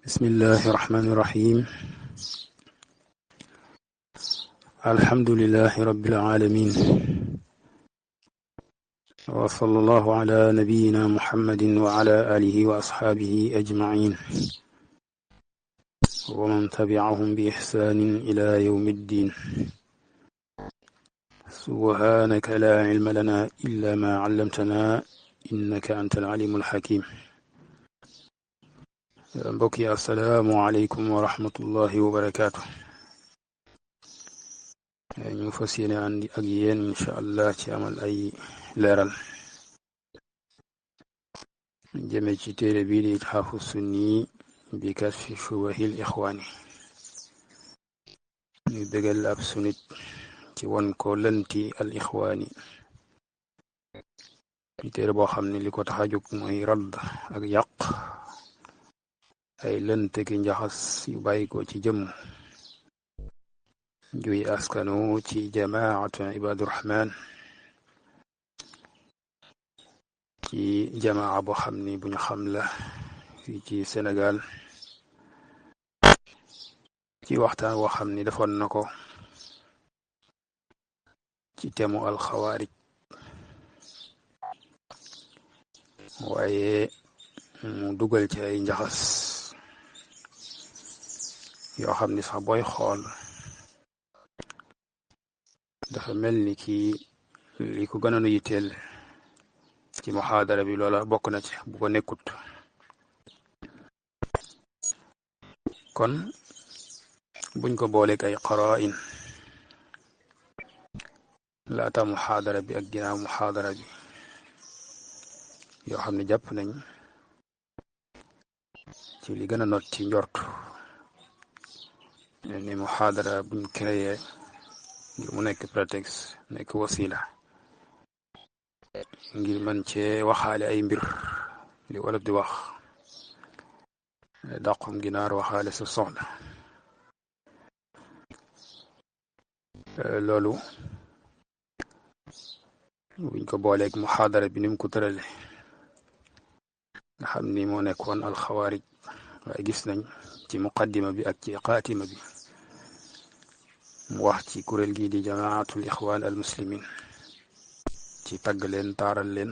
بسم الله الرحمن الرحيم. الحمد لله رب العالمين، وصلى الله على نبينا محمد وعلى آله وأصحابه أجمعين ومن تبعهم بإحسان إلى يوم الدين. سبحانك لا علم لنا إلا ما علمتنا إنك أنت العليم الحكيم. mbokk yi assalaamu aleykum wa rahmatullahi wa barakaatu. ñu fas yéene ànd ak yéen incha allah ci amal ay leeral jëme ci téere bii di Itxaafu Sunni bi kashfi shubahil ixwaani. ñu bégal ab sunit ci won ko lënti al ixwaani. ci téere boo xam ne li ko tax a jóg mooy radd ak yàq ay lënt ki njaxas yu bàyyi ko ci jëmm juy askanu ci jamaatu ibaadu rahmaan, ci jamaa boo xam ni bu ñu xam la fii ci Sénégal, ci waxtaan woo xam ni defoon na ko ci temu alxawaarij, waaye mu dugal ci ay njaxas yoo xam ni sax booy xool dafa mel ni kii li ko gënoon a yitteel ci muxaadara bi loola bokk na ci bu ko nekkut. kon buñ ko booleeg ay qaraa'in laata muxaadara bi ak ginnaaw muxaadara bi yoo xam ne jàpp nañ ci li gën a not ci njort ni muxaadara buñ créé ngir mu nekk prétexte, nekk wasila ngir mën cee waxaale ay mbir, li wolof di wax dàqum ginaar waxaale sa soxla. loolu buñ ko booleeg muxaadara bi ni mu ko tërale nga xam ni moo nekkoon alxawaarij, waaye gis nañ ci muqaddima bi ak ci xaatima bi mu wax ci kuréel gii di jamaatul ixwaan al muslimin, ci tagg leen, taaral leen,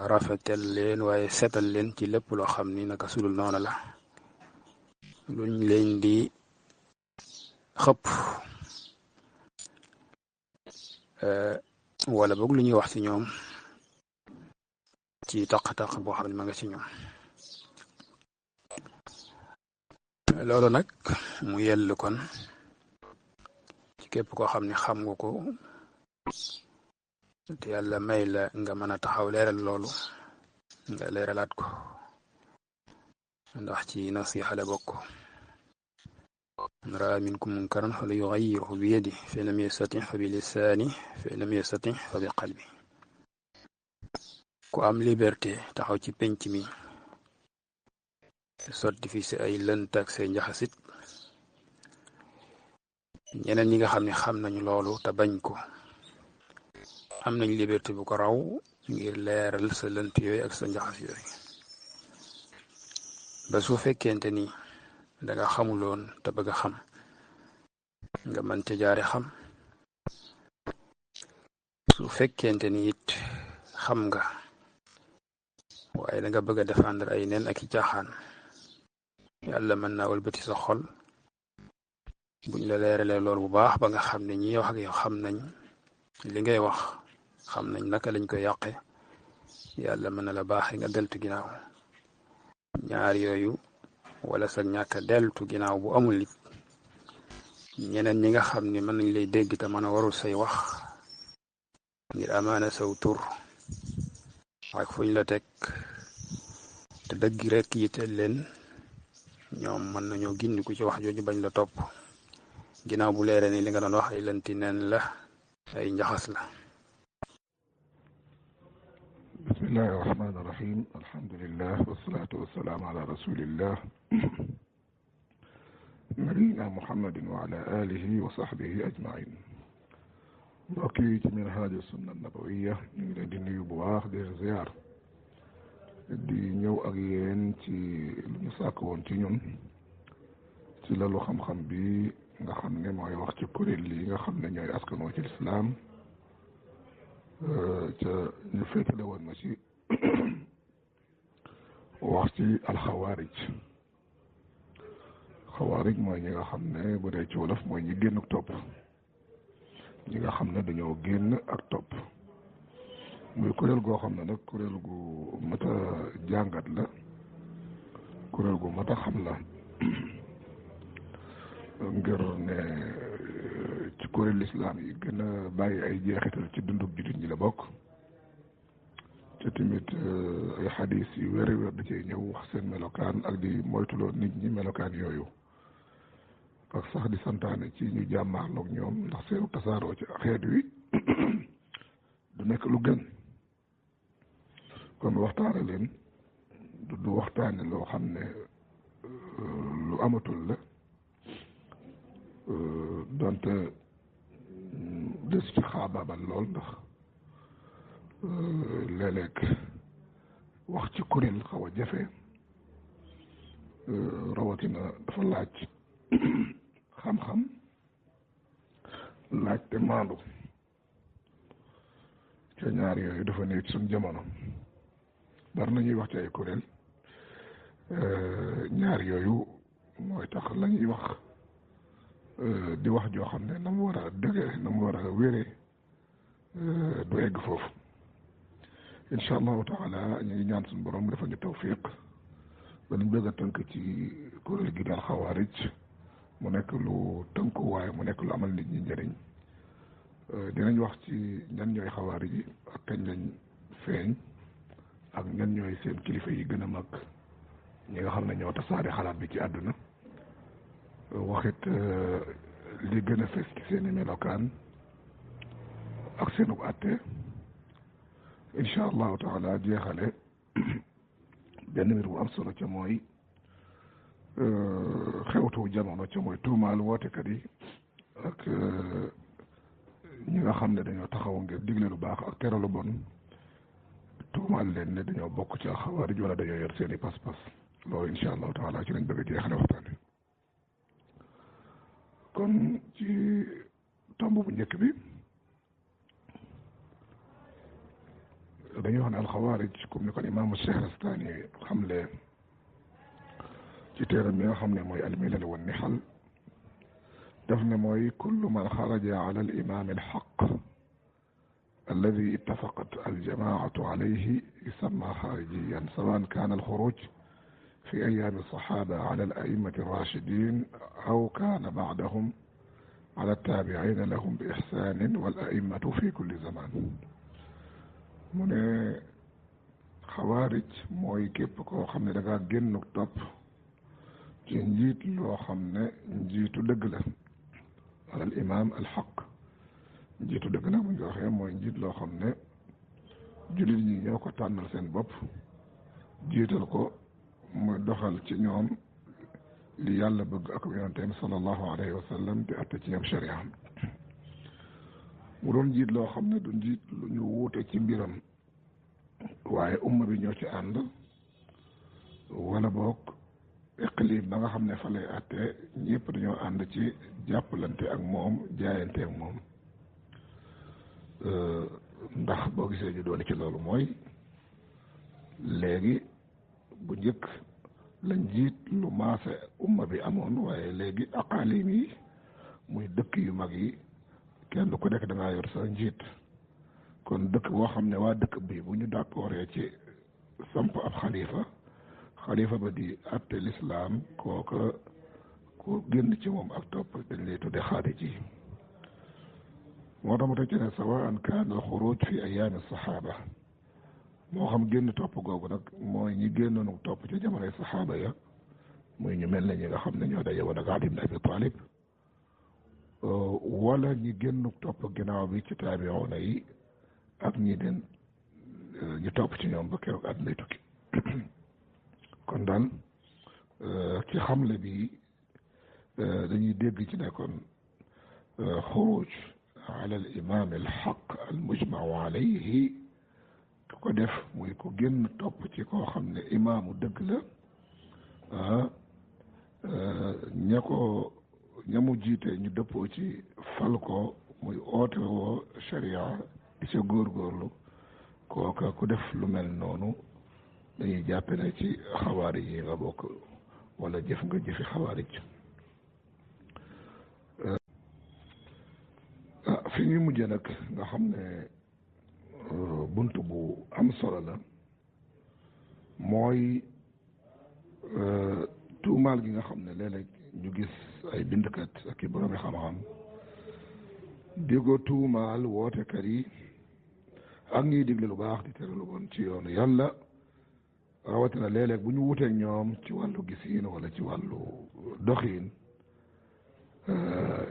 rafetal leen, waaye seetal leen ci lépp loo xam ni naka sudul noonu la, luñ leen di xëpp wala boog lu ñuy wax ci ñoom ci taq-taq boo xam ne ma nga ci ñoom. loolu nag mu yell kon ci képp koo xam ne xam nga ko te yàlla may la nga mën a taxaw leeral loolu nga leeralaat ko, ndax ci nasiha la bokk. man raa minkum munkaran falyughayyirhu bi yadihi fa in lam yastati' fa bi lisaanihi fa in lam yastati' fa bi qalbihi. ku am liberté taxaw ci penc mi sotti fi si ay lënt ak say njaxasit, ñeneen ñi nga xam ne xam nañu loolu te bañ ko am nañ liberté bu ko raw ngir leeral sa lënt yooyu ak sa njaxas yooyu. ba su fekkente ni danga xamuloon te bëgg a xam nga mën ca jaare xam, su fekkente ni it xam nga waaye danga bëgg a défendre ay nen ak i caaxaan, yàlla mën naa wëlbati sa xol buñ la leeralee loolu bu baax ba nga xam ne ñi wax ak yow xam nañ li ngay wax, xam nañ naka lañ koy yàqe, yàlla mën na la baaxee nga deltu ginnaaw. ñaar yooyu wala sa ñàkk a deltu ginnaaw bu amul it, ñeneen ñi nga xam ne mën nañ lay dégg te mën a warul say wax ngir amaana saw tur ak fuñ la teg te dëgg rek yitteel leen, ñoom mën nañoo gindiku ci wax jooju bañ la topp ginnaaw bu leere ni li nga doon wax ay lënti neen la, ay njaxas la. bismillahi irrahmani irrahim, alhamdulillah wasalaatu wasalaamu ala rasulillah nabiyina muhammadin wa ala alihi wa sahbihi ajmain. mbokk yi ci minhaaju sunna nabawiya ñu ngi leen di nuyu bu baax di ziyaar di ñëw ak yéen ci lu ñu sàkk woon ci ñun ci lalu xam-xam bi nga xam ne mooy wax ci kuréel yi nga xam ne ñooy askanoo ci lislaam ca ñu féetale woon ma ci wax ci alxawaarij xawaarij mooy ñi nga xam ne bu dee ci wolof mooy ñi génn ak topp ñi nga xam ne dañoo génn ak topp muy kuréel goo xam ne nag kuréel gu mat a jàngat la kuréel gu mat a xam la ngir ne ci kuréel lislaam yi gën a bàyyi ay jeexital ci dundub jullit ñi la bokk te tamit ay xadis yu wér wér da cee ñëw wax seen melokaan ak di moytuloo nit ñi melokaan yooyu ak sax di santaane ci ñu jàmmaarloog ñoom ndax seenu tasaaroo ci xeet wi du nekk lu gën kon waxtaane leen du waxtaane loo xam ne lu amatul la donte des ci xaabaabal lool ndax léeg-léeg wax ci kuréel xaw a jafe rawatina dafa laaj xam-xam laaj te maandu ca ñaar yooyu dafa nekk ci suñ jamono bari na ñuy wax ci ay kuréel ñaar yooyu mooy tax la ñuy wax di wax joo xam ne na mu war a dëgee na mu war a wéree du egg foofu incha allahu taala ñu ngi ñaan suñu borom mu defal ñu tawfiq ba ñu bëgg a tënk ci kuréel gi daal xawaarij mu nekk lu tënku waaye mu nekk lu amal nit ñi njëriñ dinañ wax ci ñan ñooy xawaarij yi ak kañ lañ feeñ ak ñan ñooy seen kilifa yi gën a mag ñi nga xam ne ñoo tasaare xalaat bi ci àdduna waxit li gën a fes ci seeni melokaan ak seenu àtte incha allahu taala jeexale benn mbir bu am solo ca mooy xewtu jamono ca mooy tuumaal wootekat yi ak ñi nga xam ne dañoo taxaw ngir digle lu baax ak tere lu bon tuumaal leen ne dañoo bokk ci xawaarij wala dañoo yor seeni pas-pas loolu incha allahu taala ci lañ bëgg a jeexale waxtaan wi kon ci tomb bu njëkk bi dañuy wax ne alxawaarij comme ni ko imaamu Shahrastani xamle ci téeram mi nga xam ne mooy almilal wa nihal daf ne mooy kullu man xaraja ala al imam al xaq alladi ittafaqat aljamaatu alayhi yusamma xaarijiyan sawaan kaana alxuruj في أيام الصحابة على الأئمة الراشدين أو كان بعدهم على التابعين لهم بإحسان والأئمة في كل زمان mu ne xawaarij mooy képp koo xam ne da ngaa génn topp ci njiit loo xam ne njiitu dëgg la al imaam al xaq njiitu dëgg la bu ñu waxee mooy njiit loo xam ne jullit ñi ñoo ko tànnal seen bopp jiital ko muy doxal ci ñoom li yàlla bëgg ak yonenteem sallallahu alayhi wa sallam te atte ci ñoom sharia mu doon njiit loo xam ne du njiit lu ñu wuute ci mbiram waaye umma bi ñoo ci ànd wala boog iqlim ba nga xam ne fa lay atte ñëpp dañoo ànd ci jàppalante ak moom jaayante ak moom ndax boo gisee ñu doon ci loolu mooy léegi bu njëkk lañ jiit lu maase umma bi amoon waaye léegi aqaalim yi muy dëkk yu mag yi kenn ku nekk da ngaa yor sa njiit kon dëkk boo xam ne waa dëkk bi bu ñu d'accordee ci samp ab xalifa ba di atte lislaam kooka ku génn ci moom ak topp dañ lay tudde xaarij yi moo tax mu teg ci ne sawaan kaana al xuruj fi ayaami saxaaba moo xam génn topp googu nag mooy ñi génnoonu topp ci jamonoy saxaaba ya muy ñu mel ne ñi nga xam ne ñoo daje woon ak Ali ibn Abi Talib wala ñi génn topp ginnaaw bi ci taabi'oona yi ak ñi den ñu topp ci ñoom ba keroog àdduna tukki kon daal ci xamle bi dañuy dégg ci ne kon xuruj ala al imam al xaq al mujmau alayhi ko def muy ko génn topp ci koo xam ne imaamu dëgg la ñamu jiite ñu dëppoo ci fal ko muy oote woo sharia di ca góorgóorlu kooka ku def lu mel noonu dañuy jàppe ne ci xawaari yi nga bokk wala jëf nga jëfi xawaarij fi ñuy mujjee nag nga xam ne bunt bu am solo la mooy tuumaal gi nga xam ne léeg-léeg ñu gis ay bindkat ak i boroomi xam-xam di ko tuumaal wootekat yi ak ñuy digle lu baax di tere lu bon ci yoonu yàlla rawatina léeg-léeg bu ñu wuteeg ñoom ci wàllu gisiin wala ci wàllu doxiin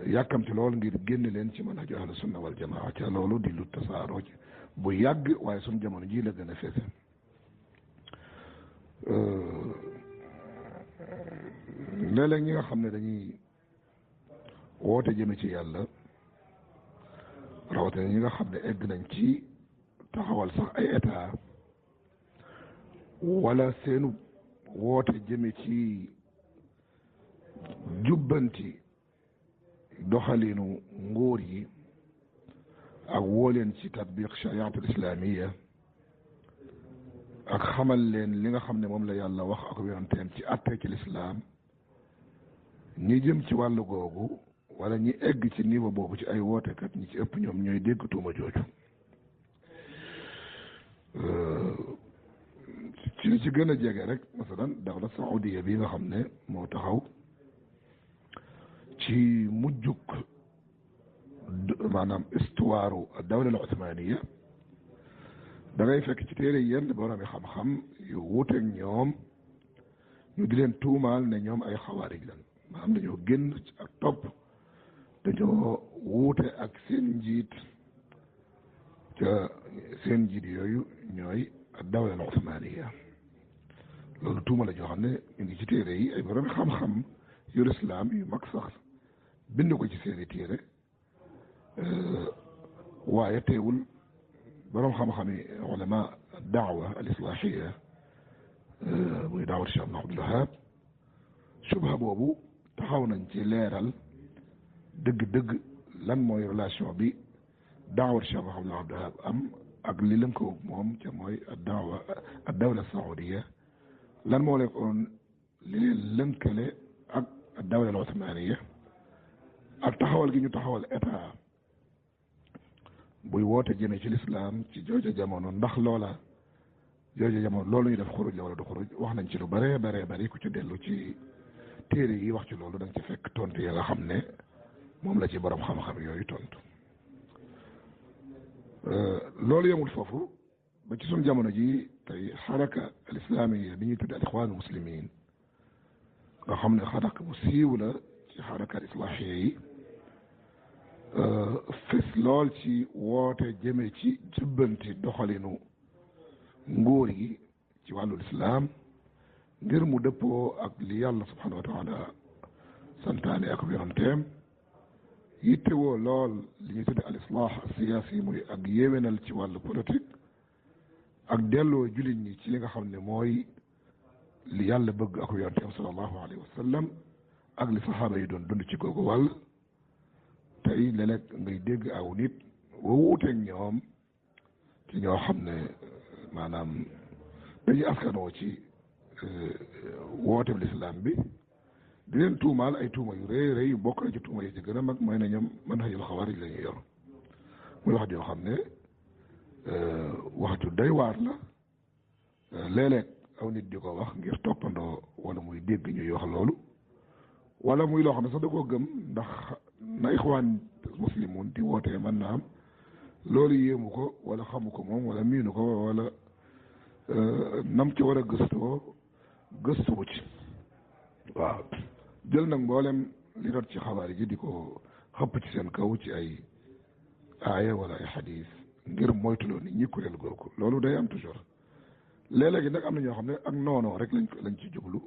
yàkkamti lool ngir génn leen ci manhaju ahlu sunna wal jamaa ca loolu di lu tasaaroo ci bu yàgg waaye suñ jamono ji la gën a fese léeg-léeg ñi nga xam ne dañuy woote jëme ci yàlla rawatina ñi nga xam ne egg nañ ci taxawal sax ay état wala seenu woote jëme ci jubbanti doxalinu nguur yi ak woo leen ci tatbiq shariatul islamiya ak xamal leen li nga xam ne moom la yàlla wax ak yonenteem ci atte ci lislaam ñi jëm ci wàllu googu wala ñi egg ci niveau boobu ci ay wootekat ñi ci ëpp ñoom ñooy dégg tuuma jooju ci li ci gën a jege rek masalan dawla saoudiya bi nga xam ne moo taxaw ci mujjuk maanaam histoire dawla al uthmaniya da ngay fekk ci téere yenn borom yi xam-xam yu wuuteeg ñoom ñu di leen tuumaal ne ñoom ay xawaarij lan maanaam dañoo génn ak topp dañoo wuute ak seen njiit ca seen njiit yooyu ñooy dawla al uthmaniya loolu tuuma la joo xam ne ñu ngi ci téere yi ay borom xam-xam yu lislaam yu mag sax bind ko ci seeni téere waaye teewul borom xam-xami ulama daawa al islahiya muy daawat Cheikh Abdul Wahab subha boobu taxaw nañ ci leeral dëgg-dëgg lan mooy relation bi daawat Cheikh Abdul Wahab am ak li lënkoo moom ca mooy daawa ad dawla saoudiya lan moo leen oon li leen lënkale ak dawla al uthmaniya ak taxawal gi ñu taxawal état buy woote jëmee ci lislaam ci jooja jamono ndax loola jooja jamono loolu ñu def xuruj la wala du xuruj wax nañ ci lu bare bare bari ku ci dellu ci téere yi wax ci loolu da nga ci fekk tontu ya nga xam ne moom la ci borom xam-xam yooyu tontu loolu yemul foofu ba ci suñ jamono ji tey xaraka al islamiya bi ñuy tudde al ixwaan al muslimin nga xam ne xaraka bu siiw la ci xaraka al islahiya yi fes lool ci woote jëme ci jubbanti doxalinu nguur yi ci wàllu lislaam ngir mu dëppoo ak li yàlla subhanahu wa taala santaane ak yonenteem yittewoo lool li ñuy tudde al islah siyaasi muy ak yéwénal ci wàllu politique ak delloo jullit ñi ci li nga xam ne mooy li yàlla bëgg ak yonenteem sallallahu alayhi wa sallam ak li saxaaba yi doon dund ci googu wàll tey léeg-léeg ngay dégg aw nit woo wuuteeg ñoom ci ñoo xam ne maanaam dañuy askanoo ci wooteeb lislaam bi di leen tuumaal ay tuuma yu rëy rëy yu bokk na ci tuuma yi ci gën a mag mooy ne ñoom manhajul xawaarij la ñuy yor muy wax joo xam ne wax ju doy waar la léeg-léeg aw nit di ko wax ngir toppandoo wala muy dégg ñuy wax loolu wala muy loo xam ne sax da koo gëm ndax na ixwaan muslimun di wootee mën naa am loolu yéemu ko wala xamu ko moom wala miinu ko wala nam ci war a gëstuwu ci waaw jël nag mboolem li rot ci xabaar yi di ko xëpp ci seen kaw ci ay aaya wala ay xadis ngir moytuloo nit ñi kuréel googu loolu day am toujours léeg-léegi nag am na ñoo xam ne ak noonoo rek lañ ci jublu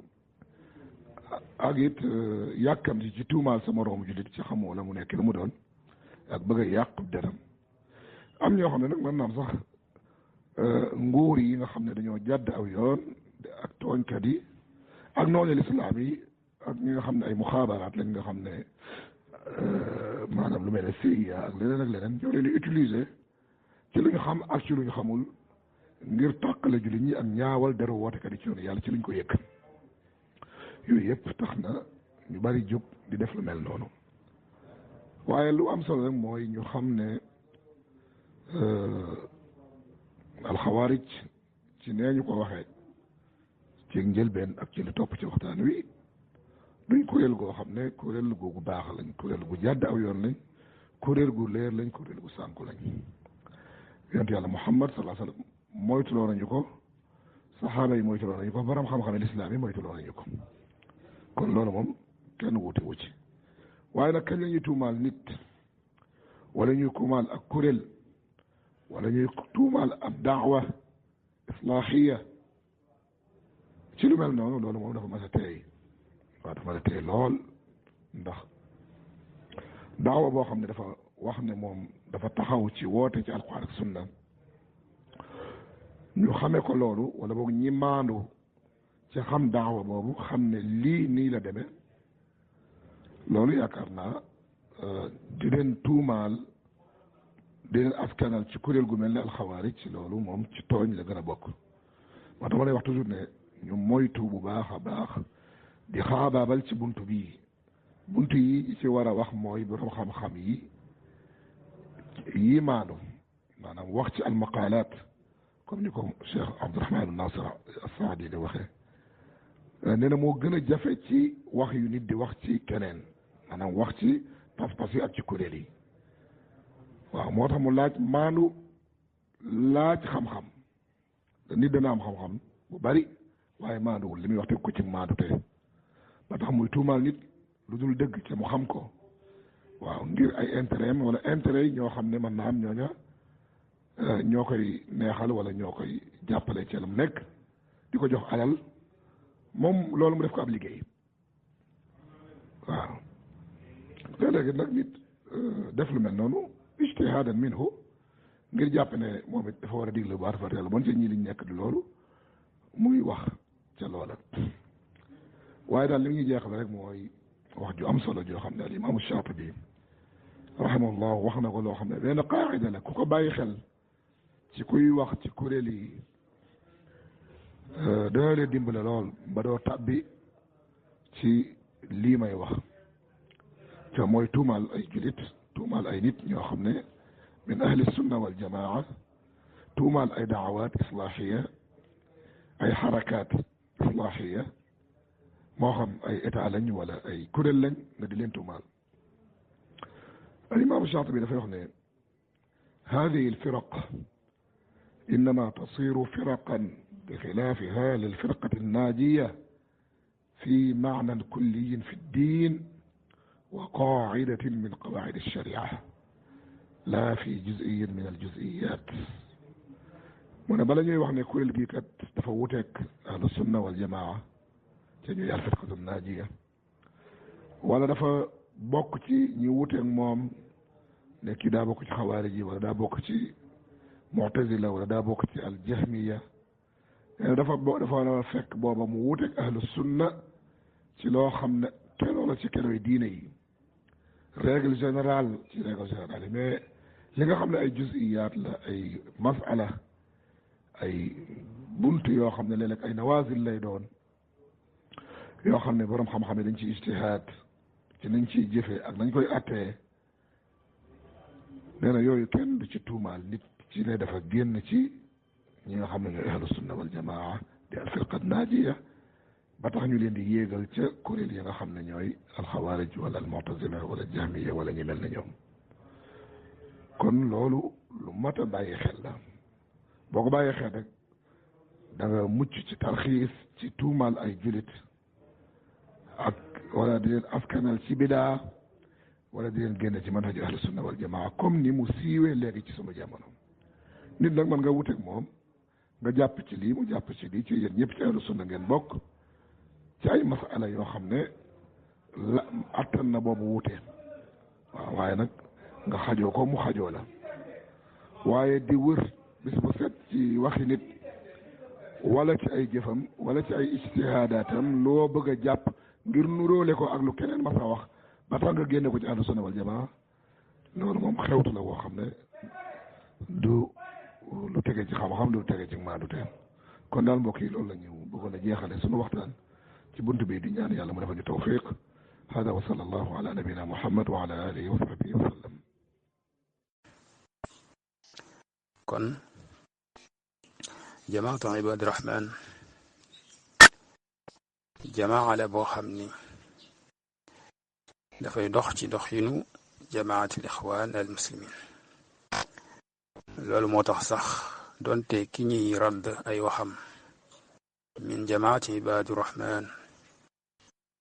ak it yàkkam ci tuumaal sa moroomu jullit ci xamoo la mu nekk lu mu doon ak bëgg a yàq deram am ñoo xam ne nag mën naam sax nguur yi nga xam ne dañoo jàdd aw yoon ak tooñkat yi ak noonu lislaam yi ak ñi nga xam ne ay muxaabaraat lañ nga xam ne maanaam lu mel ne CIA ak leneen ñoo leen di utiliser ci lu ñu xam ak ci lu ñu xamul ngir tàqale jullit ñi ak ñaawal deru wootekat yi ci yoonu yàlla ci luñ ko yëkk yooyu yëpp tax na ñu bari jóg di def lu mel noonu waaye lu am solo rek mooy ñu xam ne alxawaarij ci nee ñu ko waxee ci njëlbeen ak ci lu topp ci waxtaan wi duñ kuréel goo xam ne kuréel googu baax lañ kuréel gu jàdd aw yoon lañ kuréel gu leer lañ kuréel gu sànku lañ yonent yàlla Muhammad sallallahu alayhi wa sallam moytuloo nañu ko saxaaba yi moytuloo nañu ko borom xam-xam lislaam yi moytuloo nañu ko kon loolu moom kenn wuute wu ci waaye nag kañ la ñuy tuumaal nit wala ñuy tuumaal ak kuréel wala ñuy tuumaal ab daawa islaahiya ci lu mel noonu loolu moom dafa mas a teey waaw dafa mas a teey lool ndax daawa boo xam ne dafa wax ne moom dafa taxaw ci woote ci alquran ak sunna ñu xamee ko loolu wala boog ñi maandu ci xam daawa boobu xam ne lii nii la demee loolu yaakaar naa di leen tuumaal di leen askanal ci kuréel gu mel ne alxawaarij ci loolu moom ci tooñ la gën a bokk moo tax ma lay wax toujours ne ñu moytu bu baax a baax di xaabaabal ci buntu bii buntu yi ci war a wax mooy borom xam-xam yi maandu maanaam wax ci almaqaalaat comme ni ko Cheikh Abdourahman Nasir Saadi di waxee nee na moo gën a jafe ci wax yu nit di wax ci keneen maanaam wax ci pas-pas yi ak ci kuréel yi waaw moo tax mu laaj maandu laaj xam-xam nit dana am xam-xam bu bari waaye maanduwul li muy wax teg ko ci maandu te ba tax muy tuumaal nit lu dul dëgg te mu xam ko waaw ngir ay intérêt wala intérêt yi ñoo xam ne mën naa am ñooña ñoo koy neexal wala ñoo koy jàppale ci lam nekk di ko jox alal moom loolu mu def ko ab liggéey waaw léeg-léegi nag nit def lu mel noonu ijtihaadan minhu ngir jàpp ne moom it dafa war a digle bu baax dafa yàlla bon ci ñii liñ nekk di loolu muy wax ca loola waaye daal li ñuy jeexal rek mooy wax ju am solo joo xam ne al imaamu Shaatibi rahimahullah wax na ko loo xam ne benn qaacida la ku ko bàyyi xel ci kuy wax ci kuréel yi dana leen dimbale lool ba doo tàbbi ci lii may wax te mooy tuumaal ay julit tuumaal ay nit ñoo xam ne min ahli sunna wal jamaa tuumaal ay daawaat islaahiya ay xarakaat islaahiya moo xam ay état lañ wala ay kuréel lañ nga di leen tuumaal الإمام الشاطبي دفعه هذه الفرق إنما تصير فرقا بخلافها للفرقة الناجية في معنى كلي في الدين وقاعدة من قواعد الشريعة لا في جزئي من الجزئيات من بلغي وحنا كل الجيكات تفوتك أهل السنة والجماعة تجي الفرقة الناجية ولا دفع bokk ci ñu wuteeg moom ne kii daa bokk ci xawaarij yi wala daa bokk ci mu'tazila wala daa bokk ci aljahmiya dafa war a fekk booba mu wuteeg ahlu sunna ci loo xam ne kenoo la ci kenooy diine yi règle générale ci règle générale yi mais li nga xam ne ay juziyaat la ay masala ay bunt yoo xam ne léeg-léeg ay nawazil lay doon yoo xam ne borom xam-xam yi dañ ci ijtihaad ci nañ ciy jëfee ak nañ koy attee nee na yooyu kenn du ci tuumaal nit ci ne dafa génn ci ñi nga xam ne ñooy ahlu sunna wal jamaa di al firqa naajiya ba tax ñu leen di yéegal ca kuréel yi nga xam ne ñooy alxawaarij wala al mu'tazila wala jahmiya wala ñu mel ne ñoom kon loolu lu mat a bàyyi xel la boo ko bàyyi xel rek da nga mucc ci tarxiis ci tuumaal ay julit ak wala di leen askanal ci bidaa wala di leen génne ci manhaj ahlu sunna wal jamaa comme ni mu siiwee léegi ci suma jamono nit nag mën nga wuteeg moom nga jàpp ci lii mu jàpp ci lii ci yéen ñëpp ci ahlu sunna ngeen bokk ci ay masala yoo xam ne la attan na boobu wutee waaw waaye nag nga xajoo ko mu xajoo la waaye di wër bis bu set ci waxi nit wala ci ay jëfam wala ci ay ijtihaadaatam loo bëgg a jàpp ngir nuróole ko ak lu keneen ma fa wax ba tax nga génne ko ci ahlu sunna wal jamaa loolu moom xewtu la woo xam ne du lu tege ci xam-xam du tege ci maandu te kon daal mbokk yi loolu la ñu bëggoon a jeexale sunu waxtaan ci bunt bi di ñaan yàlla mu defal ñu tawfiq hada wa sallallahu ala nabina muhammad wa ala alihi wa sahbihi wa sallam. kon jamaatu ibaadu rahmaan jamaa la boo xam ni dafay dox ci doxinu jamaatul ixwaan al muslimin. loolu moo tax sax donte ki ñuy radd ay waxam min jamaati ibaadu rahmaan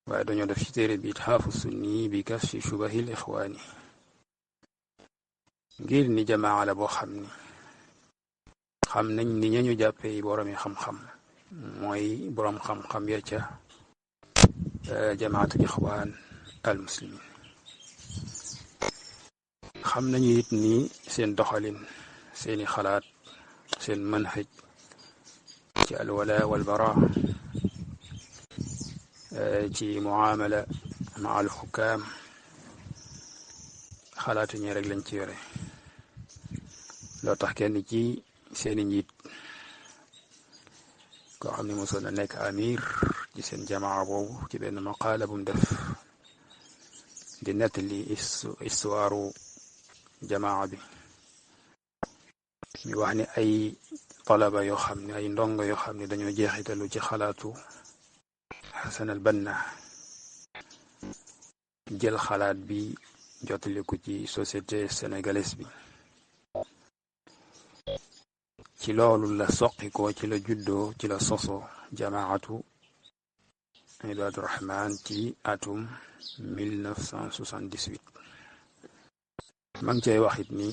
waaye dañoo def ci téere bi itxaafu sunni bi kashfi shubahil ixwaani ngir ni jamaa la boo xam ni xam nañ ni ñañu jàppee boromi xam-xam mooy boroom xam-xam ya ca jamaatul ixwaan al muslimin. xam nañu it ni seen doxalin seeni xalaat seen manhaj ci alwala walbara ci muamala ma al xukaam xalaatu ñi rek lañ ci yore. loo tax kenn ci seeni njiit koo xam ne mosoon na nekk amir ci seen jamaa boobu ci benn maqaala bu mu def di nettali istuwaaru jamaa bi mi wax ni ay talaba yoo xam ne ay ndongo yoo xam ne dañoo jeexitalu ci xalaatu Xasan al Banna jël xalaat bi jotaliku ci société sénégalaise bi. ci loolu la soqikoo ci la juddoo ci la soso jamaatu ibaadu rahmaan ci atum 1978. ma ngi cay waxit ni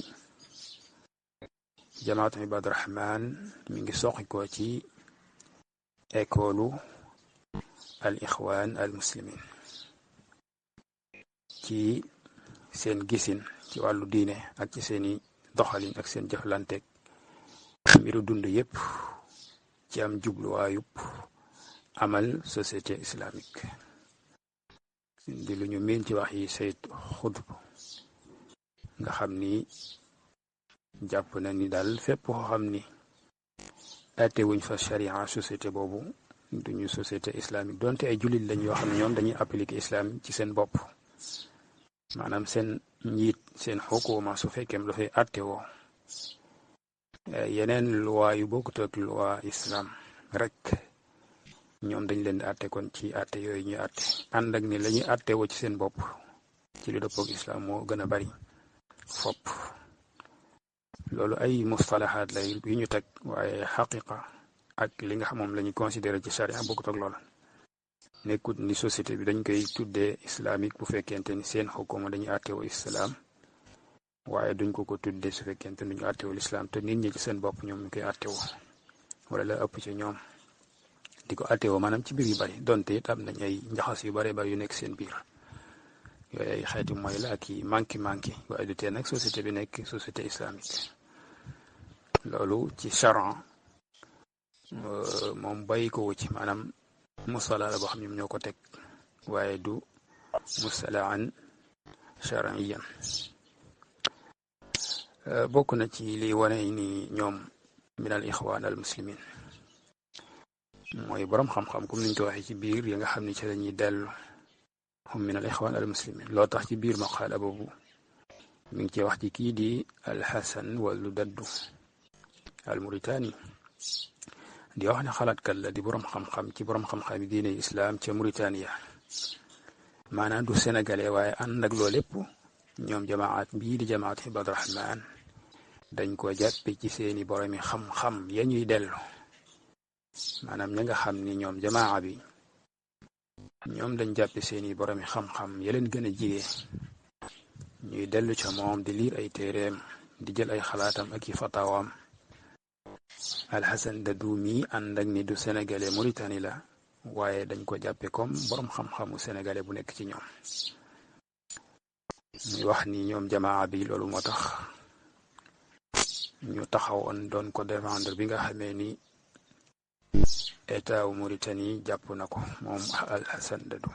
jamaatu ibaadu rahmaan mi ngi soqikoo ci école al ixwaan al muslimin ci seen gisin ci wàllu diine ak ci seeni doxalin ak seen jëflanteeg mbiru dund yépp ci am jubluwaayub amal société islamique di lu ñu miin ci wax yi Sayyid Xutb nga xam ni jàpp na ni daal fépp koo xam ni atte wuñ fa sharia société boobu duñu société islamique donte ay jullit lañ yoo xam ne ñoom dañuy appliquer islam ci seen bopp maanaam seen njiit seen xukuma su fekkeem dafay atte woo yeneen loi yu bokkut ak loi islam rek ñoom dañ leen di atte kon ci atte yooyu ñuy atte ànd ak ni la ñuy atte woo ci seen bopp ci lu dëppook islam moo gën a bari fopp. loolu ay mustalahaat la yu ñu teg waaye xaqiqa ak li nga xam moom la ñu considéré ci charia bokkut ak loola. nekkut ni société bi dañ koy tuddee islamique bu fekkente ni seen xukuma dañuy atte woo islam waaye duñ ko tuddee su fekkente ni duñu àttewul islam te nit ñi ci seen bopp ñoom ñu koy àttewoo wala la ëpp ci ñoom di ko àttewoo maanaam ci biir yu bari donte it am nañ ay njaxas yu bari yu nekk seen biir yooyu ay xeeti mooy la ak i manki waaye du tee nag société bi nekk société islamique. loolu ci charan moom bàyyi ko ci maanaam musala la boo xam ne ñoo ko teg waaye du musalaan chariyan. bokk na ci li wane ni ñoom min al ixwaan al muslimin mooy boroom xam-xam comme niñ ko waxee ci biir yi nga xam ne ci lañuy dellu hum min al ixwaan al muslimin loo tax ci biir maqaala boobu mi ngi ci wax ci kii di al Hasan Waldu Daddu al Mauritani di wax ne xalaatkat la di boroom xam-xam ci boroom xam-xam yi diine islam ca Mauritania maanaam du sénégalais waaye ànd ak loolu lépp ñoom jamaat bii di jamaat ibaadu rahmaan dañ ko jàppe ci seeni boromi xam-xam ya ñuy dellu maanaam ña nga xam ni ñoom jamaa bi ñoom dañ jàppe seeni boromi xam-xam ya leen gën a jige ñuy dellu ca moom di liir ay téereem di jël ay xalaatam ak i fatawaam. Alxasan Daddu mi ànd ak ni du sénégalais Mauritanie la waaye dañ ko jàppe comme boroom xam-xamu sénégalais bu nekk ci ñoom. muy wax ni ñoom jamaa bi loolu moo tax ñu taxawoon doon ko défendre bi nga xamee ni état wu Mauritanie jàpp na ko moom Al Hassan Dadu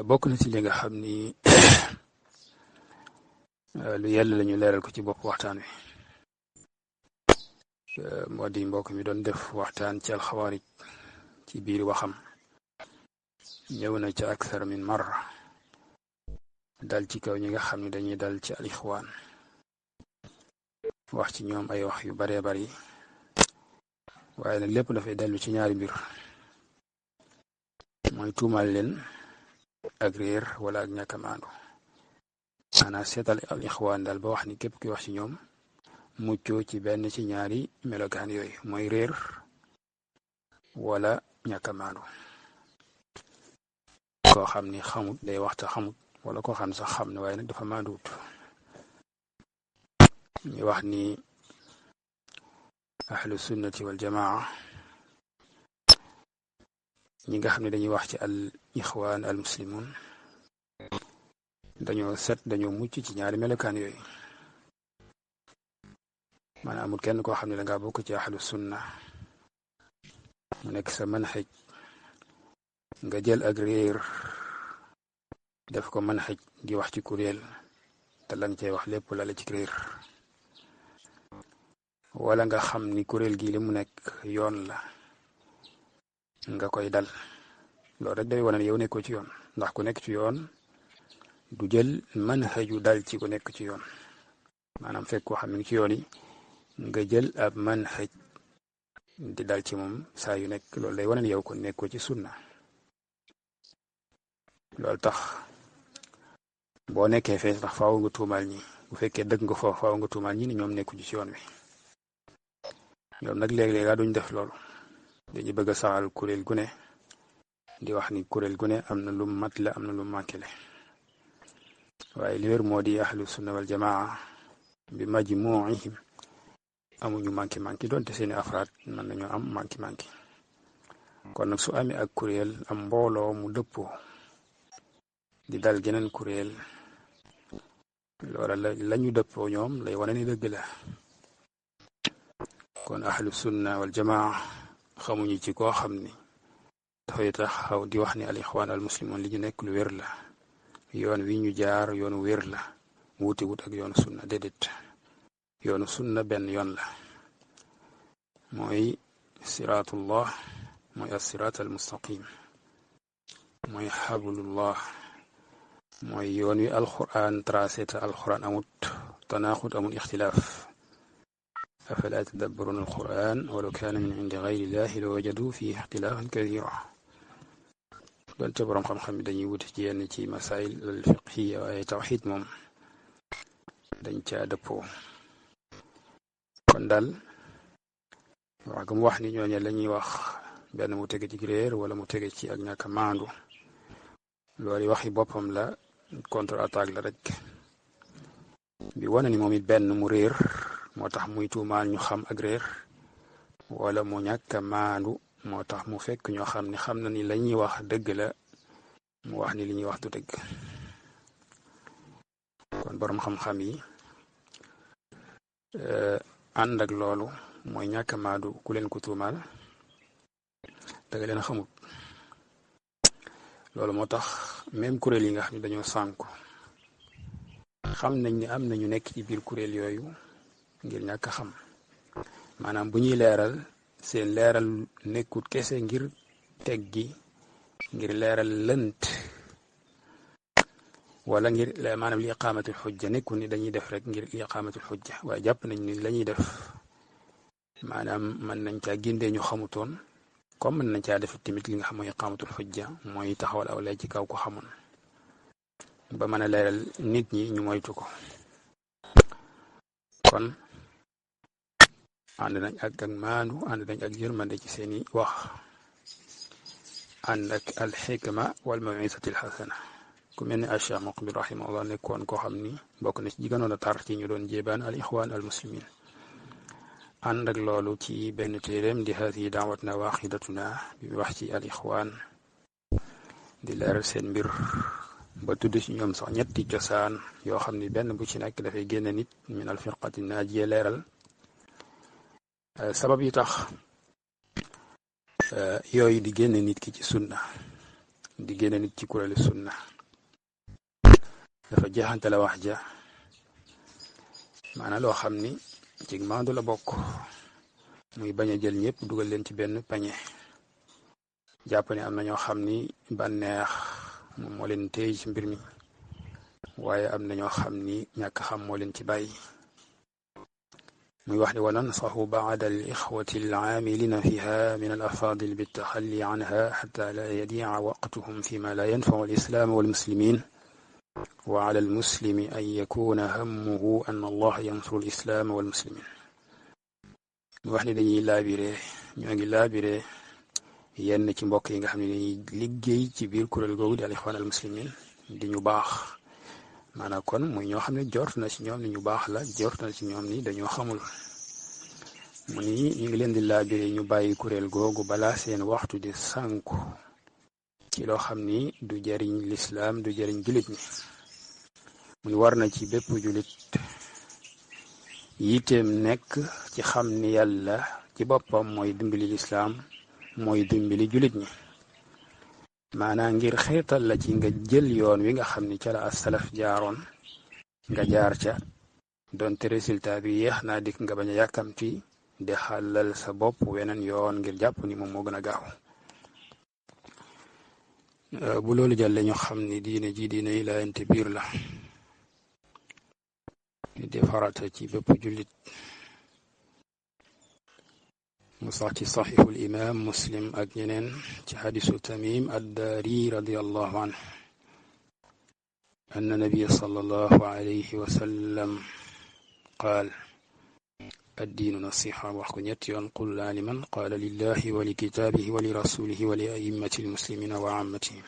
bokk na ci li nga xam ni lu yell la ñu leeral ko ci bopp waxtaan wi moo di mbokk mi doon def waxtaan ci alxawaarij ci biir waxam ñëw na ca aksar min marra dal ci kaw ñi nga xam ne dañuy dal ci al ixwaan wax ci ñoom ay wax yu baree bari waaye nag lépp dafay dellu ci ñaari mbir mooy tuumal leen ak réer wala ak ñàkk a maandu maanaam seetal al ixwaan daal ba wax ni képp ki wax ci ñoom muccoo ci benn ci ñaari melokaan yooyu mooy réer wala ñàkk a maandu koo xam ni xamut day waxta xamut wala koo xam sax xam ne waaye nag dafa maanduwut ñu wax ni ahlu sunnati wal jamaa ñi nga xam ne dañuy wax ci al ixwaan al muslimun dañoo set dañoo mucc ci ñaari melokaan yooyu maanaam amul kenn koo xam ne dangaa bokk ci ahlu sunna mu nekk sa manhaj nga jël ak réer def ko manhaj di wax ci kuréel te lan cay wax lépp la ci réer wala nga xam ni kuréel gi li mu nekk yoon la nga koy dal loolu rek day wane ne yow nekkoo ci yoon ndax ku nekk ci yoon du jël manhaju dal ci ku nekk ci yoon maanaam fekk koo xam ne ci yoon yi nga jël ab manhaj di dal ci moom saa yu nekk loolu day wane ne yow ko nekkoo ci sunna loolu tax boo nekkee fee tax faaw nga tuumaal ñi bu fekkee dëgg nga foofu faaw nga tuumaal ñi ni ñoom nekkuñu ci yoon wi ñoom nag léeg-léeg duñ def loolu dañuy bëgg a saxal kuréel gu ne di wax ni kuréel gu ne am na lu mat la am na lu manqué le waaye li wér moo di ahlu sunna wal jamaa bi majmuihim amuñu manqué donte seeni afraad mën nañoo am manqué kon nag su amee ak kuréel am mbooloo mu dëppoo di dal geneen kuréel loola lañu dëppoo ñoom lay wane ni dëgg la kon ahlu sunna wal jamaa xamuñu ci koo xam ni dafay taxaw di wax ni al ixwaan al muslimun li ñu nekk lu wér la yoon wi ñu jaar yoonu wér la wuti wut ak yoonu sunna déedéet yoonu sunna benn yoon la mooy siraatullah mooy as-siraat al mustaqim mooy xablullah mooy yoon wi alquran tracé te alquran amut tanaaxut amul ixtilaaf afala yatadabbaruna alquran walaw kaana min indi gayri llahi la wajadu fihi ixtilaafan kathiira donte boroom xam-xam yi dañuy wuti ci yenn ci masail al fiqhiya waaye tawxid moom dañ caa dëppoo kon daal wax ga mu wax ni ñooñe la ñuy wax benn mu tege ci réer wala mu tege ci ak ñàkk a maandu loolu waxi boppam la contre attaque la rek bi wane ni moom it benn mu réer moo tax muy tuumaal ñu xam ak réer wala mu ñàkk a maandu moo tax mu fekk ñoo xam ne xam na ni la ñuy wax dëgg la mu wax ni li ñuy wax du dëgg kon boroom xam-xam yi ànd ak loolu mooy ñàkk a maandu ku leen ko tuumaal danga leen xamut loolu moo tax même kuréel yi nga xam ne dañoo sànku xam nañ ni am nañu nekk ci biir kuréel yooyu ngir ñàkk a xam maanaam bu ñuy leeral seen leeral nekkut kese ngir teg gi ngir leeral lënt wala ngir maanaam li iqaamatul xujja nekkul ni dañuy def rek ngir iqaamatul xujja waaye jàpp nañ ni la ñuy def maanaam mën nañ caa gindee ñu xamutoon comme mën nañ caa def tamit li nga xam mooy iqaamatul xujja mooy taxawal aw lay ci kaw ko xamoon ba mën a leeral nit ñi ñu moytu ko kon ànd nañ ak maandu ànd nañ ak yërmande ci seeni wax ànd ak al xikma wal mawisati al xasana ku mel ni Cheikh Muqbil rahimahullah nekkoon koo xam ni bokk na ci gënoon a tar ci ñu doon jéebaan al ixwaan al muslimin ànd ak loolu ci benn téeréem di haadihi daawatuna waaxidatuna bi wax ci al ixwaan di leeral seen mbir ba tudd ci ñoom sax ñetti cosaan yoo xam ni benn bu ci nekk dafay génne nit min al firqati naajiya leeral sabab yi tax yooyu di génne nit ki ci sunna di génne nit ci kuréelu sunna dafa jeexante la wax ja maanaam loo xam ni ci maandu la bokk muy bañ a jël ñëpp dugal leen ci benn pañe jàpp ne am na ñoo xam ni bànneex moom moo leen téye ci mbir mi waaye am na ñoo xam ni ñàkk xam moo leen ci bàyyi muy wax ni wa nansaxu baada al ixwati al aamilina fiha min al afaadil bittaxalli anha xata la yadiica waqtuhum fi ma la yanfacu al islaam wal muslimin wa ala al muslimi an yakuna hammuhu an allah yansuru al islaam wal muslimin muy wax ni dañuy laabire ñoo ngi laabire yenn ci mbokk yi nga xam ne dañuy liggéey ci biir kuréel googu di al ixwaan al muslimin di ñu baax maanaam kon muy ñoo xam ne jort na ci ñoom ni ñu baax la jort na ci ñoom ni dañoo xamul mu ni ñu ngi leen di laabire ñu bàyyi kuréel googu balaa seen waxtu di sànku ci loo xam ni du jariñ lislaam du jariñ julit ñi mu ni war na ci bépp julit yiteem nekk ci xam ni yàlla ci boppam mooy dimbali lislaam mooy dimbali julit ñi maanaam ngir xeetal la ci nga jël yoon wi nga xam ni ca la as-salaf jaaroon nga jaar ca donte résultat bi yéex naa dikk nga bañ a yàkkamti de xàllal sa bopp weneen yoon ngir jàpp ni moom moo gën a gaaw bu loolu jàlle ñu xam ni diine ji diine yi laayante biir la di farata ci bépp jullit mu sax ci saxiixul imaam muslim ak ñeneen ci xadisu tamim addaari radiallahu anhu anna nabiya sallallahu alayhi wa sallam qaal addiinu nasiha wax ko ñetti yoon qul laa liman qaala lillahi wa li kitaabihi wa li rasulihi wa li a'immati almuslimina wa ammatihim